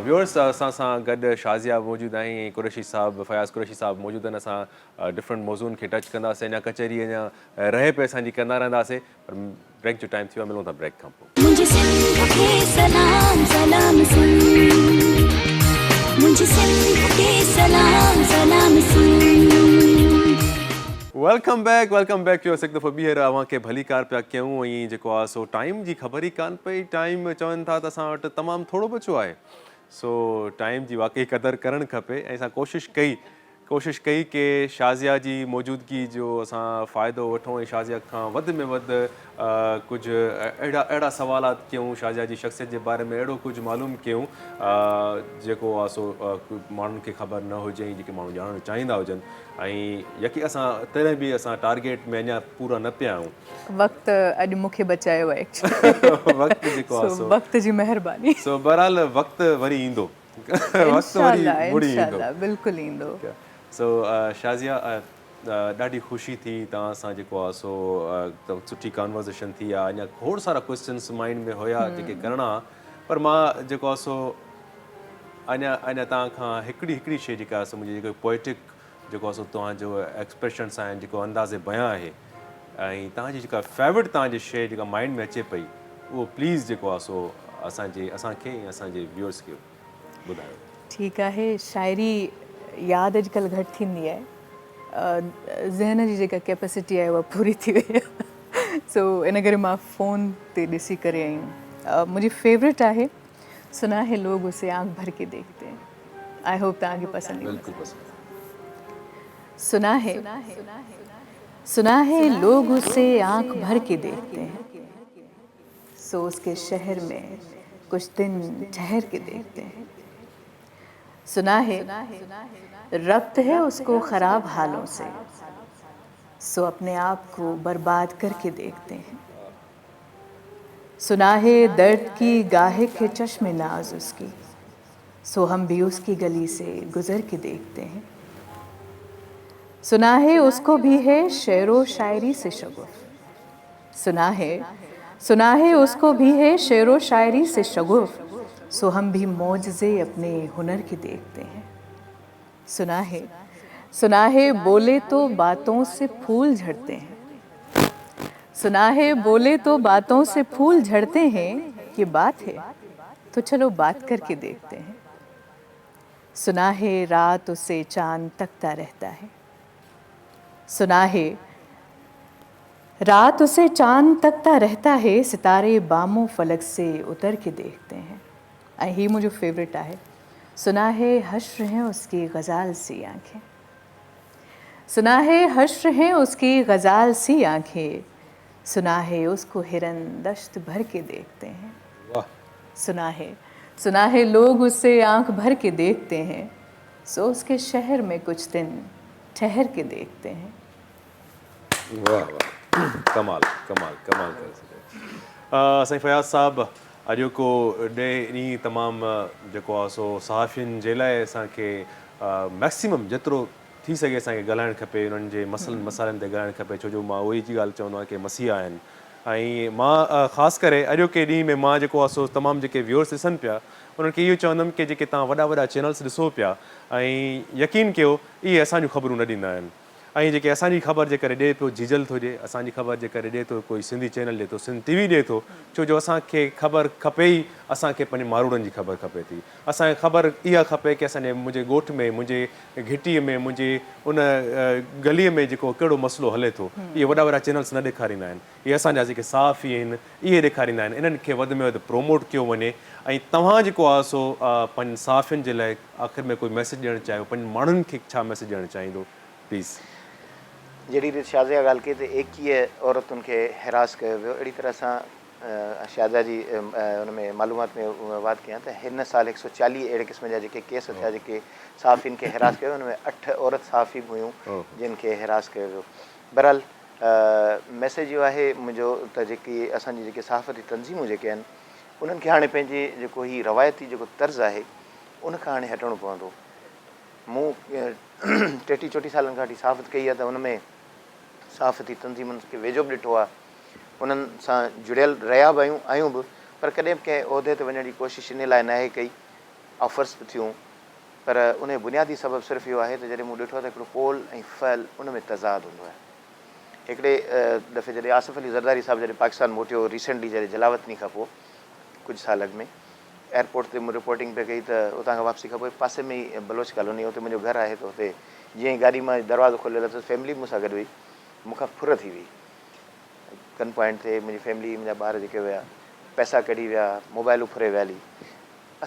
ويورس اسان سان گڏ شازيا موجود آهن ۽ قريشي صاحب فياض قريشي صاحب موجود آهن اسان ڊفرنٽ موضوعن کي ٽچ ڪنداسي اڃا ڪچهري اڃا رهي پئي اسان جي ڪندا رهنداسي پر بريڪ جو ٽائيم ٿي ويو آهي ملون ٿا بريڪ کان پوء. منهنجي سنڌ کي سلام سلام سنڌ منهنجي سنڌ کي سلام سلام Sindh. Welcome back welcome back viewers هڪ دفعو ٻيهر اوهان کي ڀليڪار پيا ڪيون ۽ جيڪو آهي سو ٽائيم جي خبر ئي ڪانه پئي ٽائيم چون ٿا ته اسان وٽ تمام ٿورو بچو آهي سو ٽائيم جي واقعي قدر ڪرڻ کپي ۽ اسان ڪوشش ڪئي ڪوشش ڪئي ڪي شازيا جي موجودگي جو اسان فائدو وٺون ۽ شازيا کان وڌ ۾ وڌ ڪجهه اهڙا اهڙا سوالات ڪيون شازيا جي شخصيت جي باري ۾ اهڙو ڪجهه معلوم ڪيون جيڪو آ سو ماڻهن کي خبر نه هجي ۽ جيڪي ماڻهو ڄاڻڻ چاهيندا هجن ۽ يقين اسان تڏهن به اسان ٽارگيٽ ۾ اڃا پورا نه پيا آهيون. وقت اڄ مون کي بچايو آهي ايڪچوئلي وقت جيڪو آ سو وقت جي مهرباني. سو بهرحال وقت وري ايندو. وقت وري مڙي ايندو. انشاءالله بلڪل ايندو. سو شازيه ڏاڍي خوشي ٿي توهان سان جيڪو آ سو سٺي ڪانورزيشن ٿي آ اڃا کوڙ سارا ڪويسچنس مائنڊ ۾ هيا جيڪي ڪرڻا ها پر مان جيڪو آ سو اڃا اڃا توهان کان هڪڙي هڪڙي شي جيڪا آ سو منهنجي جيڪو پوئٽڪ جيڪو آ سو توهان جو ايڪسپريشنس آهن جيڪو انداز بيان آهي ۽ توهان جي جيڪا فيورٽ توهان جي شي جيڪا مائنڊ ۾ اچي پئي اهو پليز جيڪو آ سو اسان جي اسان کي ۽ اسان جي ويورس کي ٻڌايو. ٺيڪ آهي شاعري ياد اڄڪلهه گهٽ ٿيندي آهي ذهن جي جيڪا ڪيپسٽي آهي اها پوري ٿي وئي آهي سو ان ڪري مان فون تي ڏسي ڪري ۽ منهنجي فيورٽ آهي سنا هي لوگ اسي آنک ڀر ڪي ديکتي هين I hope توهان کي پسند ايندو. بلڪل پسند. سنا هي سنا هي لوگ اسي آنک ڀر ڪي ديکتي هين. سو اس ڪي شهر ۾ ڪجھ دن ٺهر ڪي ديکتي هين. سنا هي ربط هي اس ڪو خراب حالون سي سو اپني آپ ڪو برباد ڪر ڪي ديکتي هين. سنا هي درد ڪي گاهڪ هي چشم ناز اس ڪي سو هم ڀي اس ڪي گلي سي گذر ڪي ديکتي هين. سنا هي اس ڪو ڀي هي شعر و شاعري سي شغف. سنا هي سنا هي اس ڪو ڀي هي شعر و شاعري سي شغف سو هم ڀي معجزي اپني هنر ڪي ديکتي هين سنا هي سنا هي بولي تو باتون سي ڦول جھڙتي هين سنا هي بولي تو باتون سي ڦول جھڙتي هين يه بات هي تو چلو بات ڪر ڪي ديکتي هين سنا هي رات اسي چاند تڪتا رهتا هي سنا هي رات اسي چاند تڪتا رهتا هي ستاري بام و فلڪ سي اتر ڪي ديکتي هين ۽ هي منهنجو فيورٽ آهي سنا هي حشر هين اس ڪي غزال سي آنکين سنا هي حشر هين اس ڪي غزال سي آنکين سنا هي اس ڪو هرن دشت ڀر ڪي ديکتي هين سنا هي سنا هي لوگ اسي آنک ڀر ڪي ديکتي هين سو اس ڪي شهر ۾ ڪجھ دن ٺهر ڪي ديکتي هين. واه واه ڪمال ڪمال ڪمال ڪري ڇڏيو سائين فياض صاحب اڄوڪو ڏينهن تمام جيڪو آ سو صحافين جي لاء اسان کي ميڪسيمم جيترو ٿي سگهي اسان کي ڳالهائڻ کپي انهن جي مسئلن مسائلن تي ڳالهائڻ کپي ڇو جو مان اهو ئي ڳالهه چوندو آهيان ڪي مسيحا آهن ۽ مان خاص ڪري اڄوڪي ڏينهن ۾ مان جيڪو آ سو تمام جيڪي ويورس ڏسن پيا انهن کي اهو چوندم ڪي جيڪي توهان وڏا وڏا چينلس ڏسو پيا ۽ يقين ڪيو اهي اسان جون خبرون نه ڏيندا آهن ۽ جيڪي اسان جي خبر جي ڪري ڏي پيو جيجل ٿو ڏي اسان جي خبر جي ڪري ڏي ٿو ڪوئي سنڌي چينل ڏي ٿو سنڌ ٽي وي ڏي ٿو ڇو جو اسان کي خبر کپي ئي اسان کي پنهنجي ماروئڙن جي خبر کپي ٿي اسان کي خبر اها کپي ڪي اسان جي منهنجي ڳوٺ ۾ منهنجي گهٽي ۾ منهنجي ان گلي ۾ جيڪو ڪهڙو مسئلو هلي ٿو اهي وڏا وڏا چينلس نه ڏيکاريندا آهن اهي اسان جا جيڪي صحافي آهن اهي ڏيکاريندا آهن انهن کي وڌ ۾ وڌ پروموٽ ڪيو وڃي ۽ توهان جيڪو آهي سو پنهنجن صحافين جي لاء آخر ۾ ڪوئي ميسيج ڏيڻ چاهيو پنهنجن ماڻهن کي ڇا ميسيج ڏيڻ چاهيندو پليز. جهڙي ريت شازيه ڳالهه ڪئي ته 21 عورتن کي حراس ڪيو ويو اهڙي طرح سان شازيه جي ان ۾ معلومات ۾ واڌ ڪيان ته هن سال 140 اهڙي قسم جا جيڪي ڪيس ٿيا جيڪي صحافين کي حراس ڪيو ويو ان ۾ اٺ عورت صحافي به هيون جن کي حراس ڪيو ويو بهرحال ميسيج اهو آهي منهنجو ته جيڪي اسان جي جيڪي صحافتي تنظيمون جيڪي آهن انهن کي هاڻي پنهنجي جيڪو هي روايتي جيڪو طرز آهي ان کان هاڻي هٽڻو پوندو. مون ٽيٽيهه چوٽيهه سالن کان وٺي صحافت ڪئي آهي ته ان ۾ صحافتي تنظيمن کي ويجهو به ڏٺو آهي، انهن سان جڙيل رهيا به آهيون، آهيون به، پر ڪڏهن به ڪنهن عهدي تي وڃڻ جي ڪوشش ان لاء ناهي ڪئي، آفرس به ٿيون، پر ان جو بنيادي سبب صرف اهو آهي ته جڏهن مون ڏٺو ته هڪڙو قول ۽ فعل ان ۾ تضاد هوندو آهي. هڪڙي دفعي جڏهن آصف علي زرداري صاحب جڏهن پاڪستان موٽيو ريسينٽلي جڏهن جلاوطني کان پوء ڪجهه سال اڳ ۾ ايئرپورٽ تي مون رپورٽنگ پئي ڪئي ته اتان کان واپسي کان پوء پاسي ۾ ئي بلوچ ڪالوني اتي منهنجو گهر آهي ته اتي جيئن ئي گاڏي مان دروازو کولي لٿس فيملي به مون سان گڏ هئي مون کان ڦر ٿي وئي گن پوائنٽ تي منهنجي فيملي منهنجا ٻار جيڪي هيا پئسا ڪڍي ويا موبائلون ڦري ويا هلي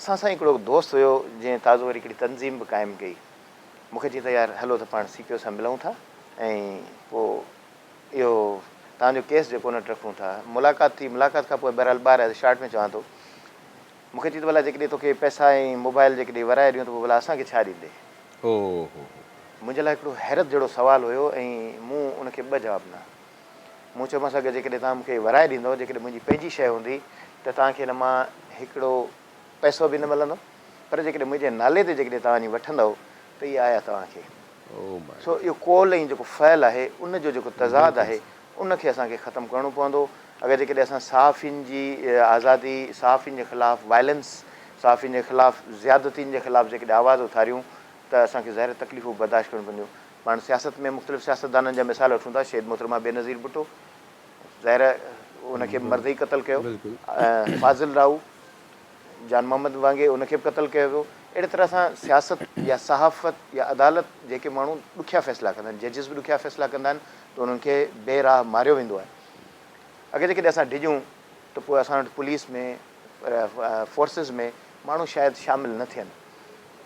اسان سان هڪڙو دوست هيو جنهن تازو وري هڪڙي تنظيم به قائم ڪئي مون کي چيائين ته يار هلو ته پاڻ سي پي او سان ملون ٿا ۽ پوء اهو توهان جو ڪيس جيڪو نه رکون ٿا. ملاقات ٿي، ملاقات کان پوء بهرحال ٻاهر شارٽ ۾ چوان ٿو، مون کي چيائين ته ڀلا جيڪڏهن توکي پئسا ۽ موبائل جيڪڏهن ورائي ڏيون ته پوء ڀلا اسان کي ڇا ڏيندين؟ او هو هو. منهنجي لاء هڪڙو حيرت جهڙو سوال هيو ۽ مون ان کي ٻه جواب ڏنا. مون چيومانس اگر جيڪڏهن توهان مون کي ورائي ڏيندؤ، جيڪڏهن منهنجي پنهنجي شيء هوندي ته توهان کي ان مان هڪڙو پئسو به نه ملندو، پر جيڪڏهن منهنجي نالي تي جيڪڏهن توهان وڃي وٺندؤ ته اها آيا توهان کي. سو اهو قول ۽ جيڪو فعل آهي ان جو جيڪو تضاد آهي ان کي اسان کي ختم ڪرڻو پوندو. اگر جيڪڏهن اسان صحافين جي آزادي، صحافين جي خلاف وائلنس، صحافين جي خلاف زيادتين جي خلاف جيڪڏهن آواز اٿاريون ته اسان کي ظاهر تڪليفون برداشت ڪرڻيون پونديون. پاڻ سياست ۾ مختلف سياستدانن جا مثال وٺون ٿا، شهيد محترمه بينظير ڀٽو ظاهر آهي ان کي به مرد ئي قتل ڪيو، فاضل راهو جان محمد وانگي ان کي به قتل ڪيو ويو. اهڙي طرح سان سياست يا صحافت يا عدالت جيڪي ماڻهو ڏکيا فيصلا ڪندا آهن، ججز به ڏکيا فيصلا ڪندا آهن ته انهن کي بي راهه ماريو ويندو آهي. اگر جيڪڏهن اسان ڊڄون ته پوء اسان وٽ پوليس ۾ فورسز ۾ ماڻهو شايد شامل نه ٿين.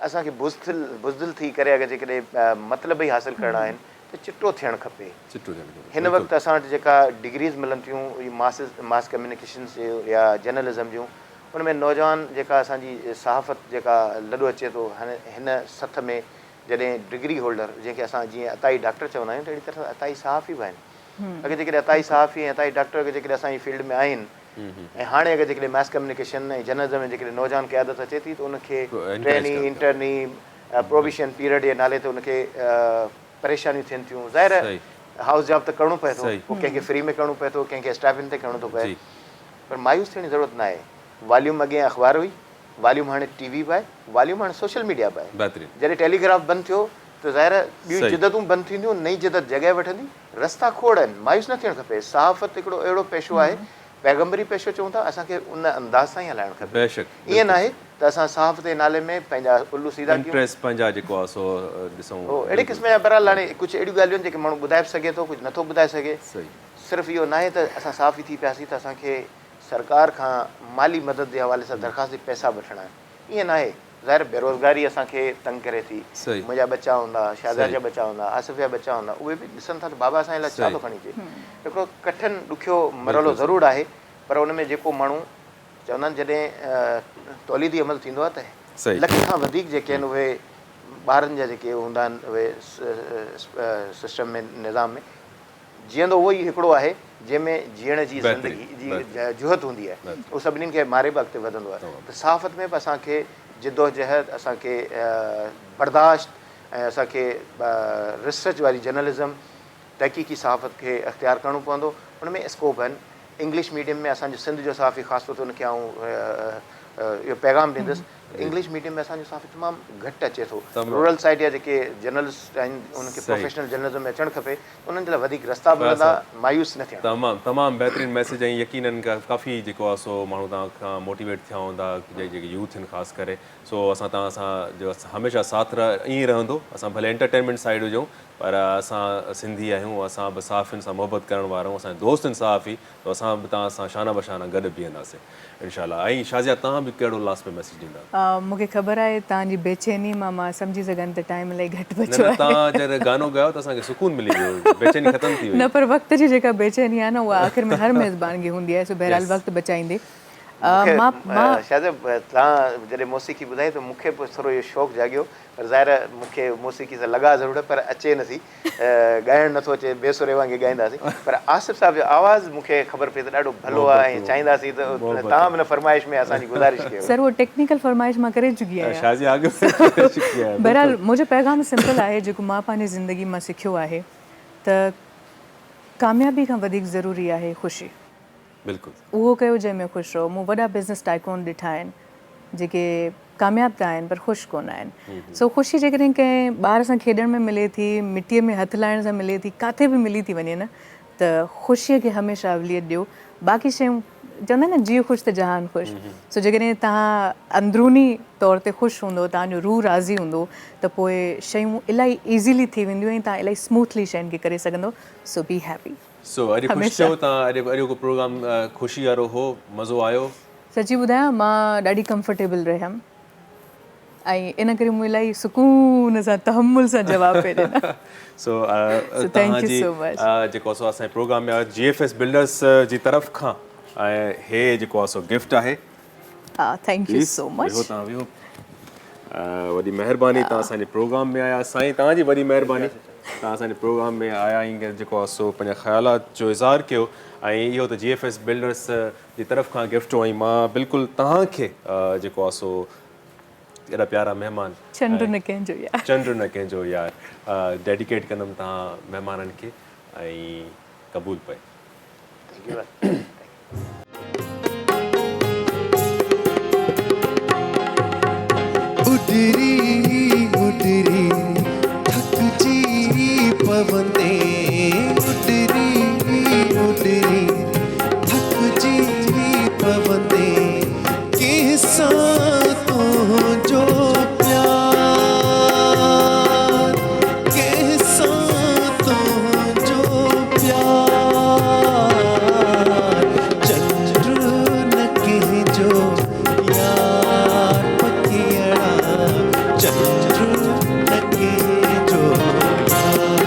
اسان کي بزدل بزدل ٿي ڪري اگر جيڪڏهن مطلب ئي حاصل ڪرڻا آهن ته چٽو ٿيڻ کپي. چٽو ٿيڻ کپي هن وقت اسان وٽ جيڪا ڊگريز ملن ٿيون اهي ماس ماس ڪميونيڪيشنز جون يا جرنلزم جون ان ۾ نوجوان جيڪا اسان جي صحافت جيڪا لڏو اچي ٿو هن سٿ ۾ جڏهن ڊگري هولڊر جنهن کي اسان جيئن عطائي ڊاڪٽر چوندا آهيون ته اهڙي طرح سان عطائي صحافي به آهن اگر جيڪڏهن عطائي صحافي ۽ عطائي ڊاڪٽر اگر جيڪڏهن اسان جي فيلڊ ۾ آهن ۽ هاڻي اگر جيڪڏهن ماس ڪميونيڪيشن ۽ جرنلزم ۾ جيڪڏهن نوجوان قيادت اچي ٿي ته ان کي ٽريني انٽرني پروبيشن پيريڊ جي نالي تي ان کي پريشانيون ٿين ٿيون. ظاهر آهي هائوس جاب ته ڪرڻو پئي ٿو، پوء ڪنهن کي فري ۾ ڪرڻو پئي ٿو، ڪنهن کي اسٽائپنڊ تي ڪرڻو ٿو پئي، پر مايوس ٿيڻ جي ضرورت ناهي. واليوم اڳين اخبار هئي، واليوم هاڻي ٽي وي به آهي، واليوم هاڻي سوشل ميڊيا به آهي. جڏهن ٽيليگراف بند ٿيو ته ظاهر آهي ٻيون جدتون بند ٿينديون، نئين جدت جڳهه وٺندي. رستا کوڙ آهن، مايوس نه ٿيڻ کپي. صحافت هڪڙو اهڙو پيشو آهي، پيغمبري پيشو چئون ٿا، اسان کي ان انداز سان ئي هلائڻ کپي. ائين ناهي ته اسان صحافت جي نالي ۾ پنهنجا الو سيڌا ڪيون. انٽريسٽ پنهنجا جيڪو آهي سو ڏسون. هو اهڙي قسم جا بهرحال هاڻي ڪجهه اهڙيون ڳالهيون آهن جيڪي ماڻهو ٻڌائي به سگهي ٿو ڪجهه نٿو ٻڌائي سگهي. صرف اهو ناهي ته اسان صحافي ٿي پياسين ته اسان کي سرڪار کان مالي مدد جي حوالي سان درخواست ڏئي پئسا به وٺڻا آهن. ائين ناهي. ظاهر بيروزگاري اسان کي تنگ ڪري ٿي. منهنجا ٻچا هوندا، شاهزاد جا ٻچا هوندا، آصف جا ٻچا هوندا، اهي به ڏسن ٿا ته بابا اسان جي لاء ڇا ٿو کڻي اچي. هڪڙو ڪٺن ڏکيو مرحلو ضرور آهي پر ان ۾ جيڪو ماڻهو چوندا آهن جڏهن توليدي عمل ٿيندو آهي ته لک کان وڌيڪ جيڪي آهن اهي ٻارن جا جيڪي هوندا آهن اهي سسٽم ۾ نظام ۾ جيئندو اهو ئي هڪڙو آهي جنهن ۾ جيئڻ جي زندگي جي جهت هوندي آهي اهو سڀني کي ماري به اڳتي وڌندو آهي ته صحافت ۾ به اسان کي جدوجهد اسان کي برداشت ۽ اسان کي ريسرچ واري جرنلزم تحقيقي صحافت کي اختيار ڪرڻو پوندو ان ۾ اسڪوپ آهن انگلش ميڊيم ۾ اسان جو سنڌ جو صحافي خاص طور تي ان کي آئون اهو پيغام ڏيندس ته انگلش ميڊيم ۾ اسان جو صحافي تمام گهٽ اچي ٿو رورل سائيڊ جا جيڪي جرنلسٽ آهن انهن کي پروفيشنل جرنلزم ۾ اچڻ کپي انهن جي لاء وڌيڪ رستا به ملندا مايوس نه ٿيڻ تمام تمام بهترين ميسيج ۽ يقينن ڪافي جيڪو آهي سو ماڻهو توهان کان موٽيويٽ ٿيا هوندا جيڪي يوٿ آهن خاص ڪري سو اسان توهان سان جو هميشه ساٿ ائين ئي رهندو اسان ڀلي انٽرٽينمينٽ سائيڊ هجون پر اسان سنڌي آهيون اسان به صحافين سان محبت ڪرڻ وارا آهيون اسان جا دوست آهن صحافي ته اسان به توهان سان شانه بشانه گڏ بيهنداسين انشاء الله ۽ شازيه توهان به ڪهڙو لاسٽ ۾ ميسيج ڏيندا. مون کي خبر آهي توهان جي بيچيني مان مان سمجهي سگهان ته ٽائيم الائي گهٽ نه بچيو نه آهي. توهان جڏهن گانو ڳايو ته اسان کي سڪون ملي ويو بيچيني ختم ٿي وئي. نه پر وقت جي جيڪا بيچيني آهي نه اها آخر ۾ هر ميزبان کي هوندي آهي سو بهرحال وقت بچائيندي مون کي مان مان شازيه توهان جڏهن موسيقي ٻڌائي ته مون کي به ٿورو اهو شوق جاڳيو پر ظاهر آهي مون کي موسيقي سان لڳاء ضرور آهي پر اچي نه ٿي، ڳائڻ نه ٿو اچي، بي سري وانگي ڳائينداسين پر آصف صاحب جو آواز مون کي خبر پئي ته ڏاڍو ڀلو آهي ۽ چاهينداسين ته توهان به ان فرمائش ۾ اسان جي گذارش ڪيو. سر اهو ٽيڪنيڪل فرمائش مان ڪري چڪي آهيان. شازيه اڳ ۾ ڪري چڪي آهي. بهرحال منهنجو پيغام سمپل آهي جيڪو مان پنهنجي زندگي مان سکيو آهي ته ڪاميابي کان وڌيڪ ضروري آهي خوشي. بلڪل. اهو ڪيو جنهن ۾ خوش رهو. مون وڏا بزنس ٽائيڪون ڏٺا آهن جيڪي ڪامياب ته آهن پر خوش ڪونه آهن. سو خوشي جيڪڏهن ڪنهن ٻار سان کيڏڻ ۾ ملي ٿي، مٽيء ۾ هٿ لائڻ سان ملي ٿي، ڪاٿي به ملي ٿي وڃي نه ته خوشيء کي هميشه اوليت ڏيو. باقي شيون چوندا آهن نه جيء خوش ته جهان خوش. سو جيڪڏهن توهان اندروني طور تي خوش هوندو، توهان جو روح راضي هوندو ته پوء شيون الاهي ايزيلي ٿي وينديون ۽ توهان الاهي سموٿلي شين کي ڪري سگهندو. سو بي هيپي. سو اڄ خوش ٿيو تان اڄ اڄوڪو پروگرام خوشي وارو هو مزو آيو. سچي ٻڌايان مان ڏاڍي ڪمفرٽيبل رهيم ۽ ان ڪري مون الاهي سڪون سان تحمل سان جواب پئي ڏنا. سو سو توهان thank you جي سو مچ. جيڪو سو اسان جي پروگرام ۾ آيو جي ايف ايس بلڊرس جي طرف کان ۽ هي جيڪو آهي سو گفٽ آهي. ها thank you please سو مچ. ويهو توهان ويهو وڏي مهرباني توهان اسان جي پروگرام ۾ آيا سائين توهان جي وڏي مهرباني توهان اسان جي پروگرام ۾ آيا ۽ جيڪو آهي سو پنهنجا خيالات جو اظهار ڪيو ۽ اهو ته جي ايف ايس بلڊرس جي طرف کان گفٽ هو ۽ مان بلڪل توهان کي جيڪو آهي سو ايڏا پيارا مهمان چنڊ نه ڪنهن جو يار. چنڊ نه ڪنهن جو يار ڊيڊيڪيٽ ڪندم توهان مهمانن کي ۽ قبول پئي. Thank you. اڏري اڏري ٿڪجي پوندين اڏري اڏري ٿڪجي پوندين ڪنهن سان تنهنجو پيار ڪنهن سان تنهنجو پيار چنڊ نه ڪنهن جو يار پکيئڙا چنڊ نه ڪنهن جو يار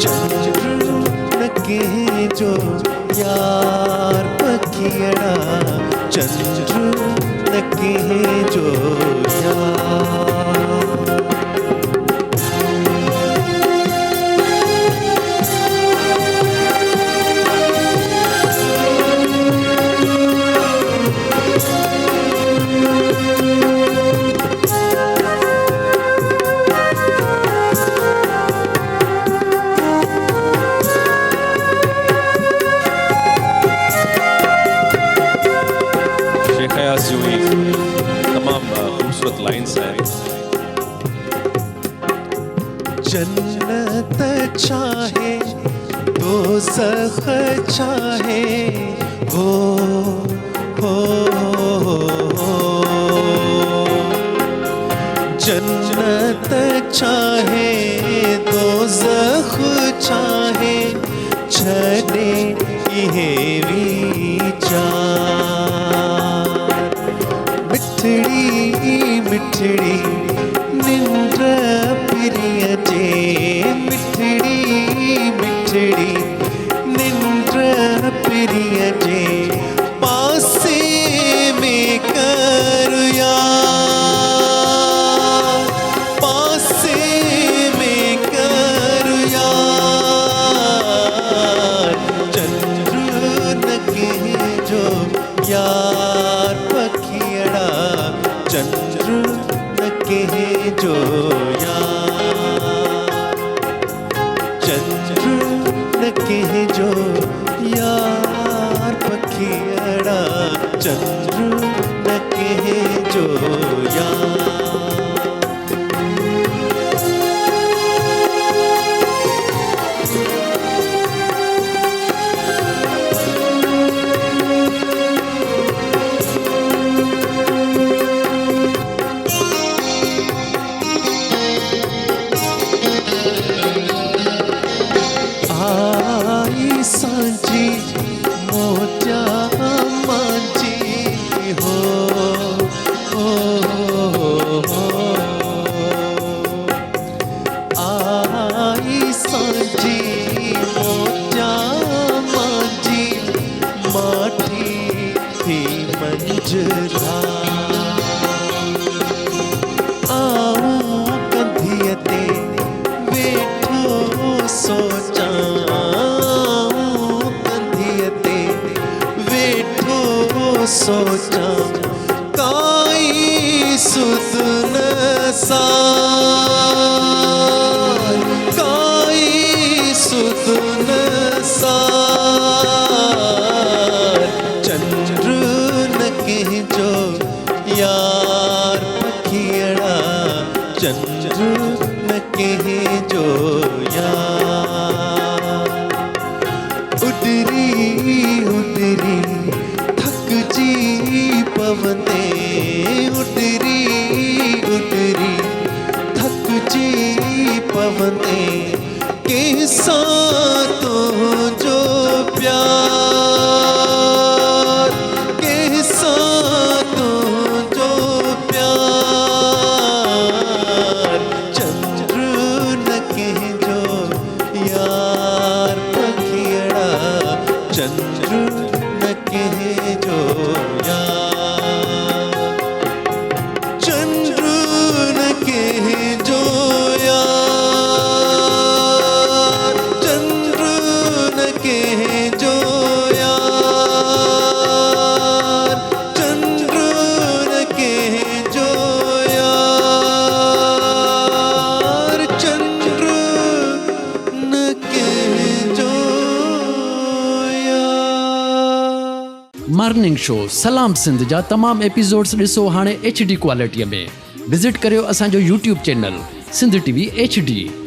چنڊ نه ڪنهن جو يار پکيئڙا چنڊ نه ڪنهن جو يار. شيخ اياز جون هي تمام خوبصورت لائنس آهن. جنت ڇاهي دوزخ ڇاهي هو هو جنت ڇاهي دوزخ ڇاهي ڇڏي اهي ويچار مٺڙي مٺڙي ننڊ پرينء جي مٺڙي مٺڙي ننڊ پرينء جي پاسي ۾ ڪر يار پاسي ۾ ڪر يار چنڊ نه ڪنهن جو يار پکيئڙا چنڊ نه ڪنهن جو يار چنڊ نه ڪنهن جو يار پکيئڙا چنڊ نه ڪنهن جو يار. آئي سانجهي موٽيا مانجهي هو آئي سانجهي موٽيا مانجهي ماٺي ٿي منجهرا. آئون ڪنڌيء تي ويٺو سوچان آئون ڪنڌيء تي ويٺو سوچان ڪائي سڌ نه سار ڪائي سڌ نه سار چنڊ نه ڪنهن جو يار پکيئڙا چنڊ نه ڪنهن جو يار اڏري اڏري ٿڪجي پوندين اڏري اڏري ٿڪجي پوندين ڪنهن سان تنهنجو پيار ڪنهن سان تنهنجو مارننگ شو سلام سنڌ جا تمام ايپيسوڊز ڏسو هاڻي ايڇ ڊي ڪوالٽيء ۾. وزٽ ڪريو اسان جو YouTube channel Sindh T V H D.